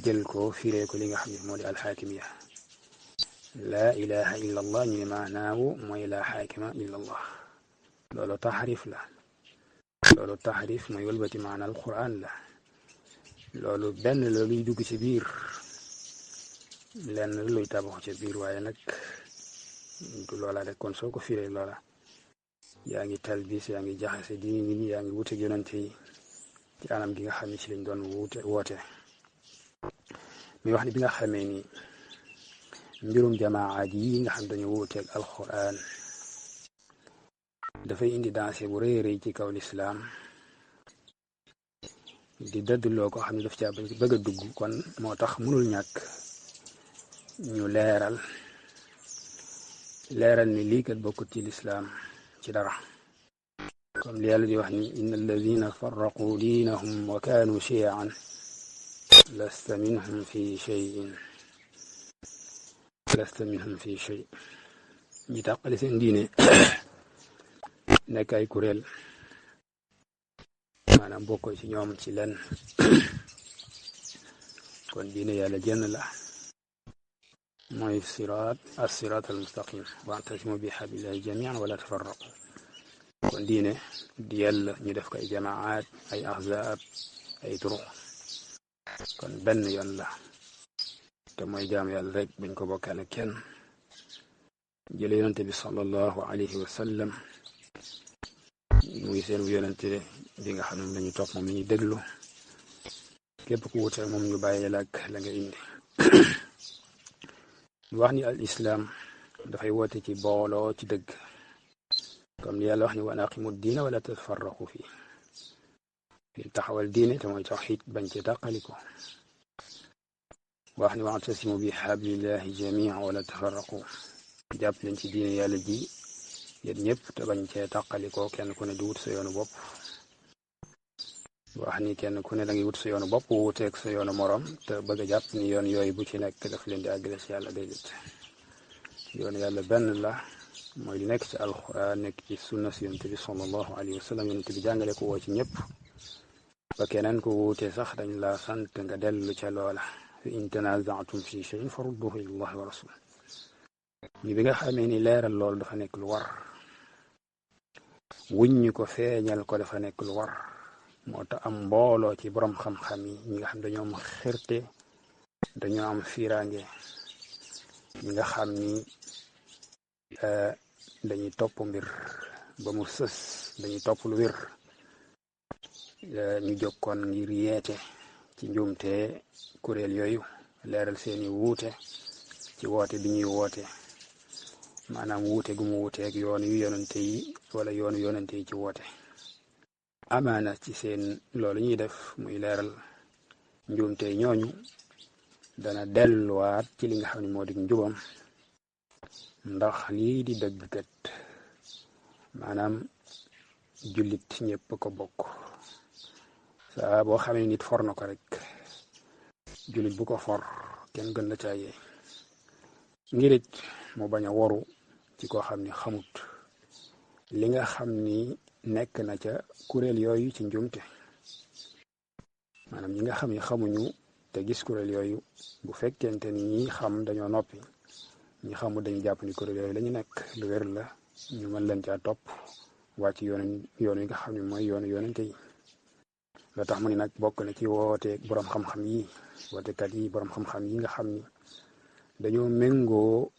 jël ko firee ko li nga xam ne moo di alxaakimiya laa ilaha illa allah ñu ne maanaawu mooy laa xaakima illa allah loolu taxrif mooy wëlbati maana alquran la loolu benn la luy dugg ci biir lenn luy tabaxu ci biir waaye nag du loola rek kon soo ko firee loola yaa ngi talbis yaa ngi jaxase diini nit ñi yaa ngi wuute yonante yi ci anam gi nga xam ne ci lañ doon woote mi wax ni bi nga xamee ni mbirum jamaat yi nga xam dañu wuuteeg alquran dafay indi danger bu rëy rëy ci kaw lislaam di dëddloo ko xam ne daf caa bëgg a dugg kon moo tax mënul ñàkk ñu leeral ni lii kat bokkut ci lislaam ci dara comme li yàlla di wax ni inna alladina farraqu diinahum wa kaanu shiyan lasta minhum fi shay ñi tàqale seen diine nekk ay kuréel maanaam bokkoo ci ñoom ci lenn kon diine yàlla jenn la mooy as-siraat al-mustaqim wa'tasimu bi hablillahi jami'an wala tafarraqu kon diine di yàlla ñu def ko ay jamaat ay ahzaab ay turuq kon benn yoon la te mooy jaam yàlla rek bañ ko bokkaale kenn jële yonante bi sallallahu alayhi wa sallam muy seen yonante bi nga xam ne lañu topp moom la ñuy déglu képp ku wuute moom ñu bàyyi la ak la nga indi ñu wax ni al islam dafay woote ci booloo ci dëgg comme li yàlla wax ni wa aqimu diina wala tafarraqu fi taxawal diine te mooy tawxiid bañ ci tàqaliko wax ni wa'tasimu bi hablillahi jami'an wala tafarraqu jàpp leen ci diine yàlla ji yéen ñëpp te bañ cee tàqalikoo kenn ku ne di wut sa yoonu bopp wax ni kenn ku ne da ngay wut sa yoonu bopp wuuteeg sa yoonu morom te bëgg a jàpp ni yoon yooyu bu ci nekk daf leen di àggale ci yàlla déedéet yoonu yàlla benn la mooy li nekk ci alquran nekk ci sunna si yonent bi sallallahu alayhi wa sallam yonent bi jàngale ko woo ci ñëpp ba keneen ko wuute sax dañ la sant nga dellu ca loola fa in tanaza'tum fi shay'in farudduhu ila allahi wa rasul ñi bi nga xamee ni leeral loolu dafa nekk lu war wuññi ko feeñal ko dafa nekk lu war moo tax am mbooloo ci borom xam-xam yi ñi nga xam dañoo am xirte dañoo am fiiraange ñi nga xam ni dañuy topp mbir ba mu sës dañuy topp lu wér ñu jokkoon ngir yeete ci njuumte kuréel yooyu leeral seeni wuute ci woote bi ñuy woote maanaam wuute gu mu wuuteeg yoon yu yonante yi wala yoonu yonante yi ci woote amaana ci seen loolu ñuy def muy leeral njuumte ñooñu dana delluwaat ci li nga xam ne moo di njubam ndax lii di dëgg kat maanaam jullit ñëpp ko bokk saa boo xamee nit for na ko rek jullit bu ko for kenn gën la caa yee ngir it mu bañ a waru ci koo xam ni xamut li nga xam ni nekk na ca kuréel yooyu ci njumte maanaam ñi nga xam ni xamuñu te gis kuréel yooyu bu fekkente ni ñi xam dañoo noppi ñi xamul dañu jàpp ni kuréel yooyu la ñu nekk lu wér la ñu mën leen caa topp wàcc yoon yi nga xam ne mooy yoonu yonente yi loo tax mu ni nag bokk na ci woote borom xam-xam yi wootekat yi borom xam-xam yi nga xam ni dañoo méngoo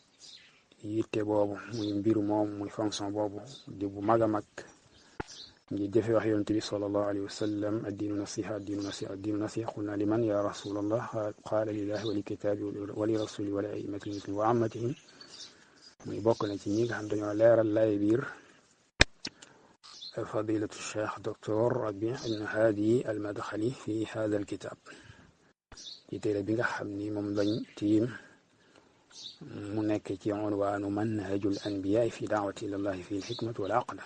yitte boobu muy mbir moom muy fonction boobu di bu mag a mag ngi jëfe wax yonent bi sallallahu alayhi wa sallam addiinu nasiha addiinu nasiha addiinu nasiha qulna liman ya rasulallah qaala lillahi wa li kitaabi wa li rasuli wa li a'immati muslimin wa ammatihim muy bokk na ci ñi nga xam dañoo leeral lay biir فضيلة الشيخ دكتور ربيع بن هادي المدخلي في هذا الكتاب ci téere bi nga xam ni moom lañ tiim mu nekk ci unwaanu manhajul anbiyaa fi daawati ilallahi fi lxikmati wal aql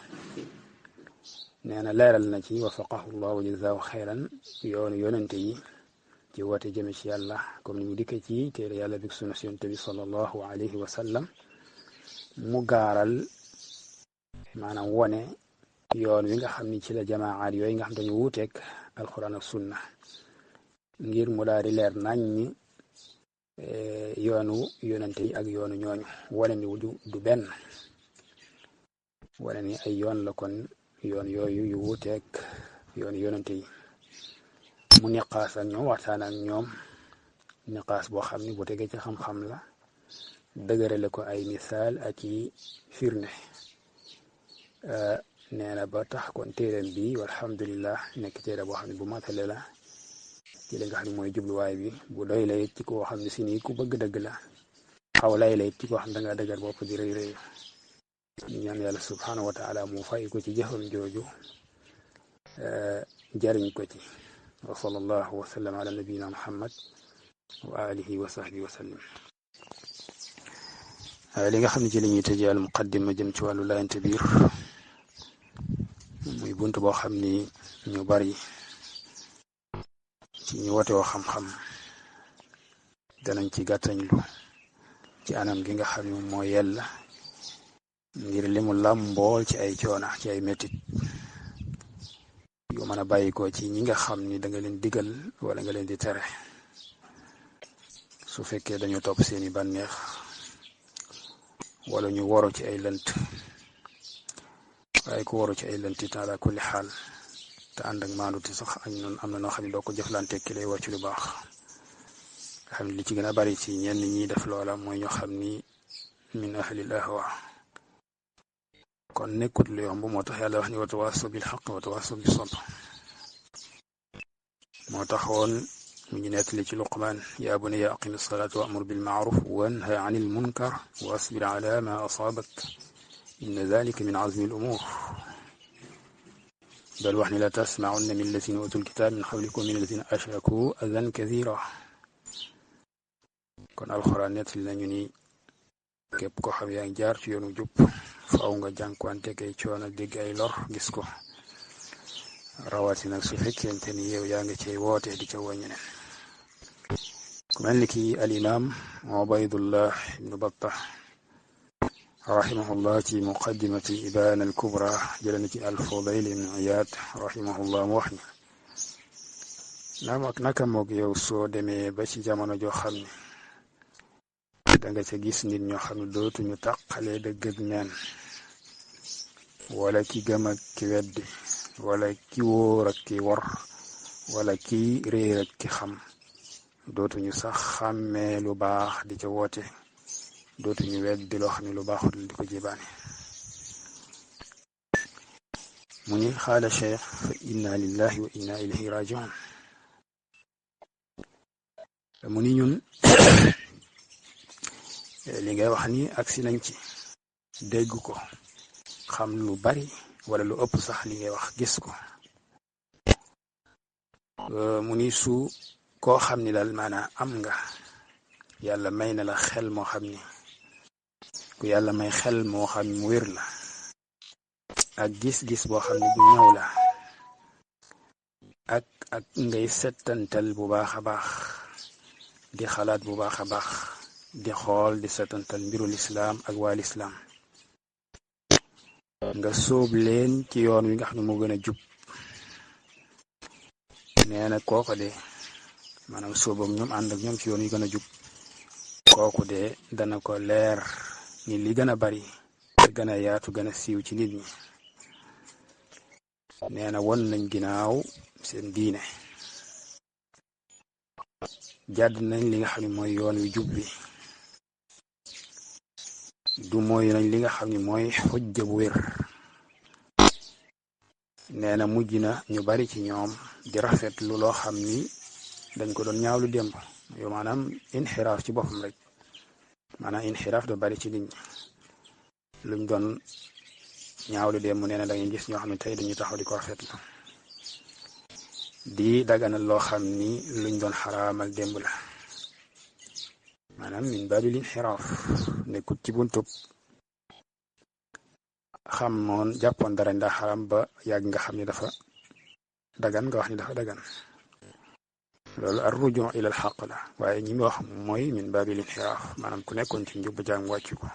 nee na leeral na ci wafaqahu llah wa jazaahu xeyran yoonu yonente yi ci woote jëme ci yàlla comme ni mu dikke ci téere yàlla bi sunna si yonente bi sallallahu alayhi wa sallam mu gaaral maanaam wone yoon wi nga xam ni ci la jamaat yooyu nga xam dañu wuuteeg alquran ak sunna ngir mu daal di leer nañ ñi yoonu yonente yi ak yoonu ñooñu wane ni du benn wane ni ay yoon la kon yoon yooyu yu wuuteeg yoonu yonente yi mu niqaas ak ñoom waxtaan ak ñoom niqaas boo xam ni bu tegee ci xam-xam la dëgërale ko ay misaal ak i firnde nee na ba tax kon téereem bi walhamdulillah nekk téere boo xam ne bu matale la ci li nga xam ne mooy jubluwaay bi bu doy la it ci koo xam ne si nii ku bëgg dëgg la xaw lay la it ci koo xam da ngaa dëgër bopp di rëy rëy ñu ñaan yàlla subhanahu wa taala mu fay ko ci jëfam jooju jariñ ko ci wa sallallahu wa sallam ala nabiyina muhammad wa alihi wa sahbihi wa sallam li nga xam ne ci li ñuy tëjee al muqaddima jëm ci wàllu laayante biir muy bunt boo xam ni ñu bari ci ñu wotewoo xam-xam danañ ci gàttañlu ci anam gi nga xam ne moo yella ngir limu làmbool ci ay coona ci ay métit yu mën a bàyyi ko ci ñi nga xam ni da nga leen digal wala nga leen di tere su fekkee dañu topp seeni bànneex wala ñu waru ci ay lënt waaye ku waru ci ay lënt it ala kulli xaal te ànd ak maanduti sax ak noonu am na noo xam ne doo ko jëflante ki lay wàcc lu baax nga xam ne li ci gën a bari ci ñenn ñi def loola mooy ñoo xam ni min ahlil ahwa kon nekkut lu yomb moo tax yàlla wax ni wa tawaasaw bil haqq wa tawaasaw bis sabr moo taxoon mu ñu nettali ci Luqmaan yaa bunayya aqimi salaata wa'mur bil ma'ruf wanha anil munkar wasbir ala ma asaabak inna dhalika min azmi al umur bal wax ni la tasma'unna min allazina utul kitaab min qablikum min allazina ashraku adan kathira kon alxuraan nettali nañu ni képp ko xam yaa ngi jaar ci yoonu jub faaw nga jànkuwante kay coono dégg ay lor gis ko rawatina su fekkente ni yow yaa ngi cay woote di ca wàññi ne ku mel ni ki al imam Ubaydullah ibnu Battah rahimahullah ci muqaddimati Ibana al Kubra jëlee na ci al Fudayl ibn Iyad rahimahullah mu wax ni naam ak naka moog yow soo demee ba ci jamono joo xam ne da nga ca gis nit ñoo xam ne dootuñu tàqale dëgg ak neen wala ki gëm ak ki weddi wala ki wóor ak ki wor wala ki réer ak ki xam dootuñu sax xàmmee lu baax di ca woote dootuñu weddi loo xam ne lu baaxut di ko jibaane mu ni xaala cheikh fa inna lillahi wa inna ilayhi rajiun mu ni ñun li ngay wax ni agsi nañ ci dégg ko xam lu bari wala lu ëpp sax li ngay wax gis ko mu ni su koo xam ni daal maanaam am nga yàlla may na la xel moo xam ni ku yàlla may xel moo xam ni mu wér la ak gis-gis boo xam ni bu ñëw la ak ngay settantal bu baax a baax di xalaat bu baax a baax di xool di settantal mbirul islaam ak waa lislaam nga sóob leen ci yoon wi nga xam ne moo gën a jub nee na kooku de maanaam sóobam ñoom ànd ak ñoom ci yoon wi gën a jub kooku de dana ko leer ni li gën a bari te gën a yaatu gën a siiw ci nit ñi nee na won nañ ginnaaw seen diine jàdd nañ li nga xam ne mooy yoon wi jub bi du mooy nañ li nga xam ne mooy xujja bu wér nee na mujj na ñu bari ci ñoom di rafetlu loo xam ni dañ ko doon ñaawlu démb yow maanaam inxiraaf ci boppam rek maanaam inxiraaf da bari ci nit ñi luñ doon ñaawlu démb nee na da ngay gis ñoo xam ne tey dañuy taxaw di ko rafetlu di daganal loo xam ni luñ doon xaraamal démb la maanaam min baabil inxiraaf nekkut ci buntub xam noon jàppoon dara ndax xaram ba yàgg nga xam ni dafa dagan nga wax ni dafa dagan loolu ar rujuu ila al xaq la waaye ñi mu wax mooy min baabil inxiraaf maanaam ku nekkoon ci njub jaam wàcc ko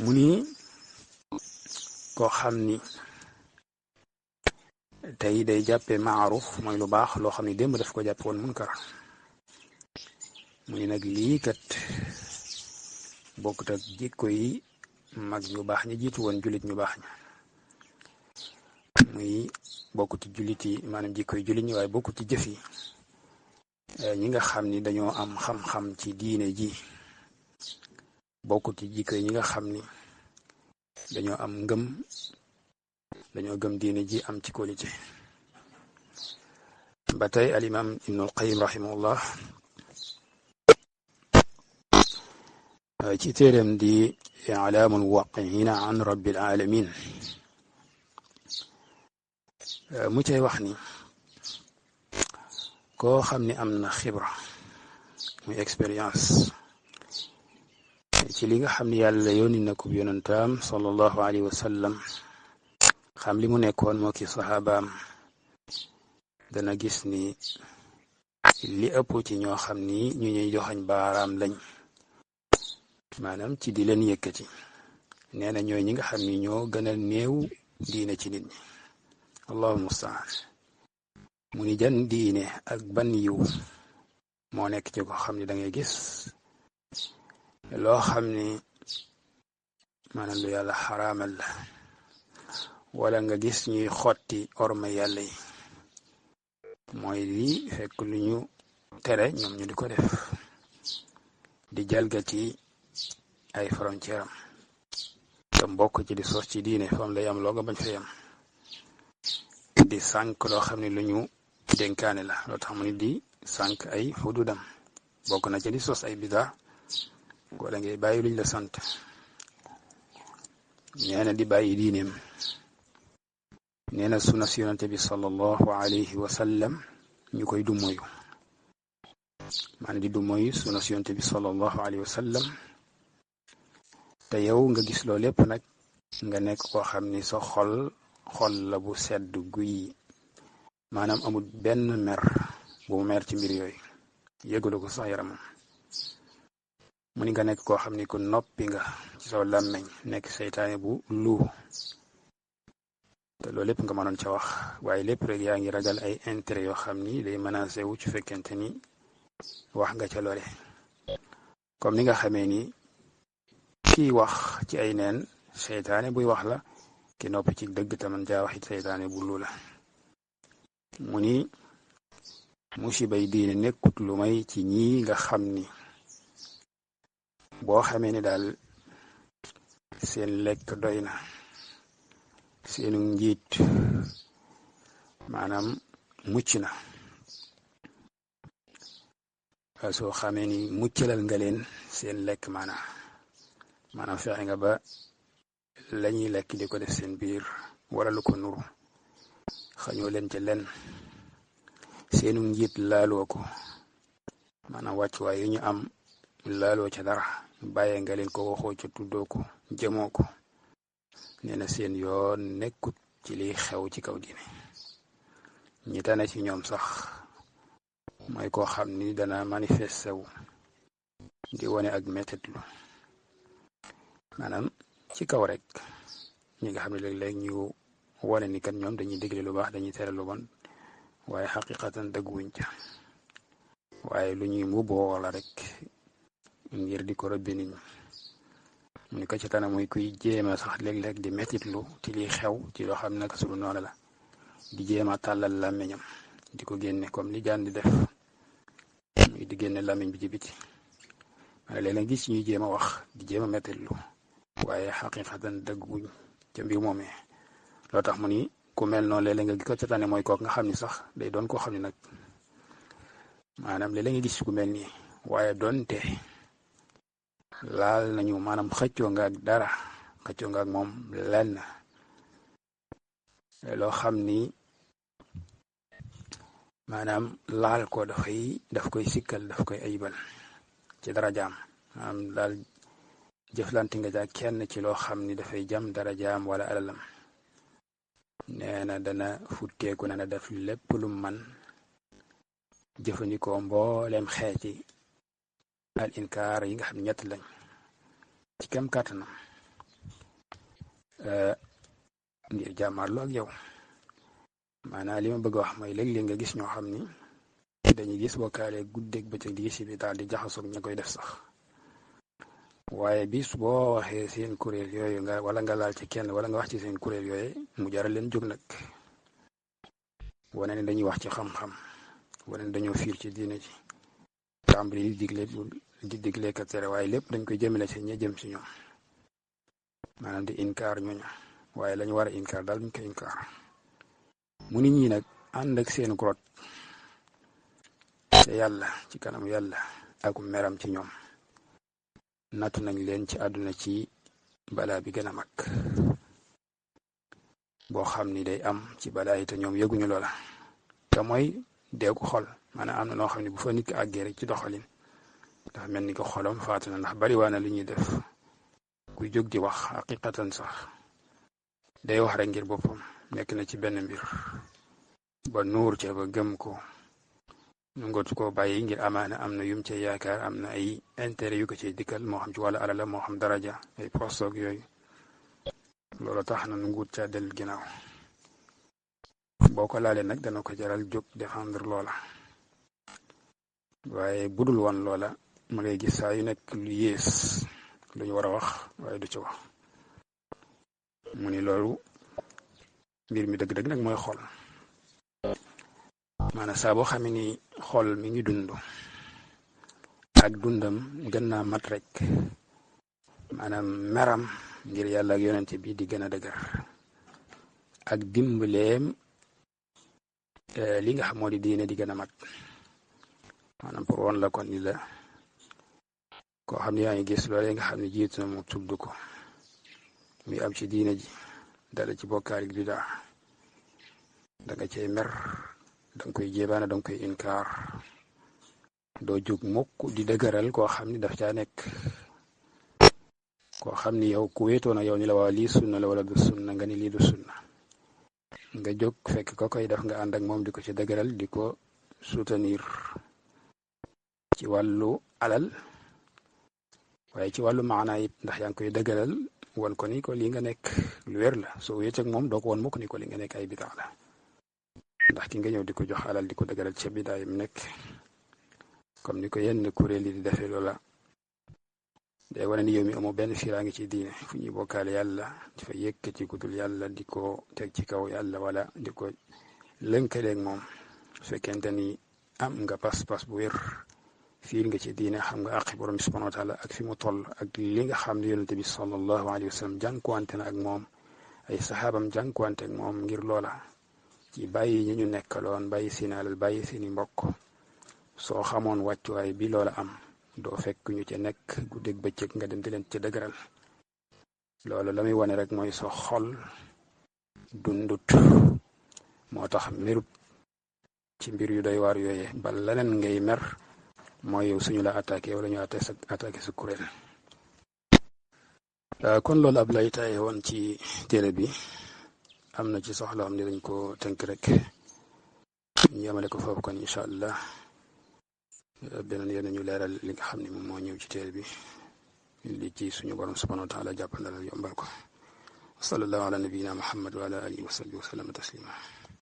mu ni koo xam ni tey day jàppee maaruf mooy lu baax loo xam ni démb daf ko jàppe woon munkar mu ni nag lii kat bokkut ak jikko yi mag ñu baax ñi jiitu woon jullit ñu baax ña muy bokkut ci jullit yi maanaam jikko yi jullit ñi waaye bokkut ci jëf yi ñi nga xam ni dañoo am xam-xam ci diine ji bokkut ci jikko yi ñi nga xam ni dañoo am ngëm dañoo gëm diine ji am ci qualité ba tey al imam ibnul qayyim rahimahullah ci téeréem di i'laamul muwaqqi'ina an rabbil alamin mu cay wax ni koo xam ni am na xibra muy expérience ci li nga xam ni yàlla yónni na ko yonentam sallallahu alayhi wa sallam xam li mu nekkoon moo ki saxaabaam dana gis ni li ëpp ci ñoo xam ni ñu ñuy joxañ baaraam lañ maanaam ci di leen yëkkati nee na ñooy ñi nga xam ni ñoo gën a néew diine ci nit ñi allahu mustaan mu ni jan diine ak ban yiw moo nekk ci ko xam ni da ngay gis loo xam ni maanaam lu yàlla xaraamal la wala nga gis ñuy xotti orma yàlla yi mooy lii fekk lu ñu tere ñoom ñu di ko def di jalgati ay frontière am te mbokk ci di sos ci diine fam lay am loo nga bañ fa yam di sànk loo xam ne lu ñu dénkaane la loo tax mu ni di sànk ay xududam bokk na ci di sos ay bida wala ngay bàyyi luñ la sant nee na di bàyyi diineem nee na sunna si yonante bi sallallahu alayhi wa sallam ñu koy dumoyu maanaam di dumoyu sunna si yonante bi sallallahu alayhi wa sallam te yow nga gis loolu lépp nag nga nekk koo xam ni sa xol la bu sedd guy maanaam amul benn mer bu mu mer ci mbir yooyu yëgalu ko sax yaramam mu ni nga nekk koo xam ni ku noppi nga ci saw làmmeñ nekk seytaane bu luu te loolu lépp nga mënoon ca wax waaye lépp rek yaa ngi ragal ay intérêt yoo xam ni day menacé wu ci fekkente ni wax nga ca loole comme ni nga xamee ni kiy wax ci ay neen seytaane buy wax la ki noppi ci dëgg taman jaa waxit seytaane bu lu la mu ni musibay diine nekkut lu may ci ñii nga xam ni boo xamee ni daal seen lekk doy na seenu njiit maanaam mucc na soo xamee ni muccalal nga leen seen lekk maanaam fexe nga ba lañuy lekk di ko def seen biir wala lu ko nuru xañoo leen ca len seenu njiit laaloo ko maanaam wàccuwaay yu ñu am laaloo ca dara bàyyee nga leen ko waxoo ca tuddoo ko jëmoo ko nee na seen yoon nekkut ci liy xew ci kaw diine ñi tane ci ñoom sax mooy koo xam ni dana manifesté wu di wone ak mettitlu maanaam ci kaw rek ñi nga xam ne léeg-léeg ñu wone ni kat ñoom dañuy digle lu baax dañuy tere lu bon waaye xaqiqatan dëgguwuñ ca waaye lu ñuy mbubboo wala rek ngir di ko rëbbi nit ñi mu ni ko ci tane muy kuy jéema sax léeg-léeg di mettitlu ci liy xew ci loo xam ne naka sulu noonu la di jéema tàllal làmmiñam di ko génne comme li jaan di def muy di génne làmmiñ bi ci biti maanaam léeg-léeg gis ñuy jéema wax di jéema mettitlu waaye xaqiqatan dëgguwuñ ca mbir moomee loo tax mu ni ku mel noonu léeg-léeg nga ko ca tane mooy kook nga xam ni sax day doon koo xam ne nag maanaam léeg-léeg nga gis ku mel nii waaye doonte laal nañu maanaam xëccoo nga ak dara xëccoo nga ak moom lenn loo xam ni maanaam laal ko daf koy sikkal daf koy ayibal ci darajaam maanaam daal jëflante nga ja kenn ci loo xam ni dafay jam darajaam wala alalam nee na dana futteeku na def lépp lu man jëfandikoo mbooleem xeeti al inkaar yi nga xam ne ñett lañ ci kem kàttanam ngir jàmmaarloo ak yow maanaam li ma bëgg a wax mooy léeg-léeg nga gis ñoo xam ni dañuy gis bokkaale guddeeg bëccëg di gis bi daal di jaxasoog ña koy def sax waaye bis boo waxee seen kuréel yooyu wala nga laal ci kenn wala nga wax ci seen kuréel yooyu mu jaral leen jóg nag wane ne dañuy wax ci xam-xam wane ne dañoo fiir ci diine ji tàmbali di digle ka tere waaye lépp dañ koy jëmale ci ña jëm ci ñoom maanaam di inkaar ñooñu waaye lañu war a inkaar daal duñ ko inkaar mu nit ñi nag ànd ak seen kurot te yàlla ci kanam yàlla ak meram ci ñoom nattu nañ leen ci àdduna ci balaa bi gën a mag boo xam ni day am ci balaa yi te ñoom yëguñu loola te mooy dee ko xol maanaam am na noo xam ne bu fa nit ki àggee rek ci doxalin dafa mel ni ko xolam faatu na ndax bari waa na li ñuy def kuy jóg di wax xaqiqatan sax day wax rek ngir boppam nekk na ci benn mbir ba nuur ca ba gëm ko nu ngootu ko bàyyi ngir amaana am na yum ca yaakaar am na ay intérêt yu ko ci dikkal moo xam ci wàllu alala moo xam daraja ay postoog yooyu loolu tax na nu nguut ca del ginnaaw boo ko laalee nag dana ko jaral jóg défendre loola waaye budul woon loola ma ngay gis saa yu nekk lu yées lu ñu war a wax waaye du ci wax mu ni loolu mbir mi dëgg-dëgg nag mooy xol maanaam saa boo xamee ni xol mi ngi dund ak dundam gën naa mat rek maanaam meram ngir yàlla ak yonente bi di gën a dëgër ak dimbaleem li nga xam moo di diine di gën a mat maanaam pour woon la kon ni la koo xam ne yaa ngi gis loolee nga xam ne jiitu na mu tudd ko muy am ci diine ji dala ci bokkaar ak bidaa da nga cay mer danga koy jébaana danga koy inkaar doo jóg mukk di dëgëral koo xam ni daf caa nekk koo xam ni yow ku wéetoona yow ni la waa lii sunna la wala du sunna nga ni lii du sunna nga jóg fekk ko koy def nga ànd ak moom di ko ci dëgëral di ko soutenir ci wàllu alal waaye ci wàllu maanaa it ndax yaa ngi koy dëgëral won ko ni ko lii nga nekk lu wér la soo wéet ak moom doo ko won mukk ni ko li nga nekk ay bidaa la ndax ki nga ñëw di ko jox alal di ko dëgëral ca bidaa yim nekk comme ni ko yenn kuréel yi di defee loola day wane ni yow mi amoo benn firaa ngi ci diine fu ñuy bokkaale yàlla di fa yëkkati ku dul yàlla di ko teg ci kaw yàlla wala di ko lënkaleeg moom su fekkente ni am nga pas-pas bu wér fiir nga ci diine xam nga àqi borom bi subhanahu wa taala ak fi mu toll ak li nga xam ne yonente bi sallallahu alayhi wa sallam jànkuwante na ak moom ay saxaabam jànkuwante ak moom ngir loola ci bàyyi ñi ñu nekkaloon bàyyi seen alal bàyyi seeni mbokk soo xamoon wàccuwaay bi loola am doo fekk ñu ci nekk guddeeg bëccëg nga dem di leen ci dëgëral loolu la muy wane rek mooy sa xol dundut moo tax merut ci mbir yu doy waar yooye ba leneen ngay mer mooy yow suñu la attaqué wala ñu attaqué sa kuréel kon loolu ab lay taaye woon ci téere bi am na ci soxla am ne dañ ko tënk rek ñu yemale ko foofu kon incha allah beneen yoon ñu leeral li nga xam ne moom moo ñëw ci téere bi li ci suñu borom subhanahu wa taala jàppandalal yombal ko sallallahu ala nabiyina muhammad wa ala alihi wa sahbihi wa sallama taslima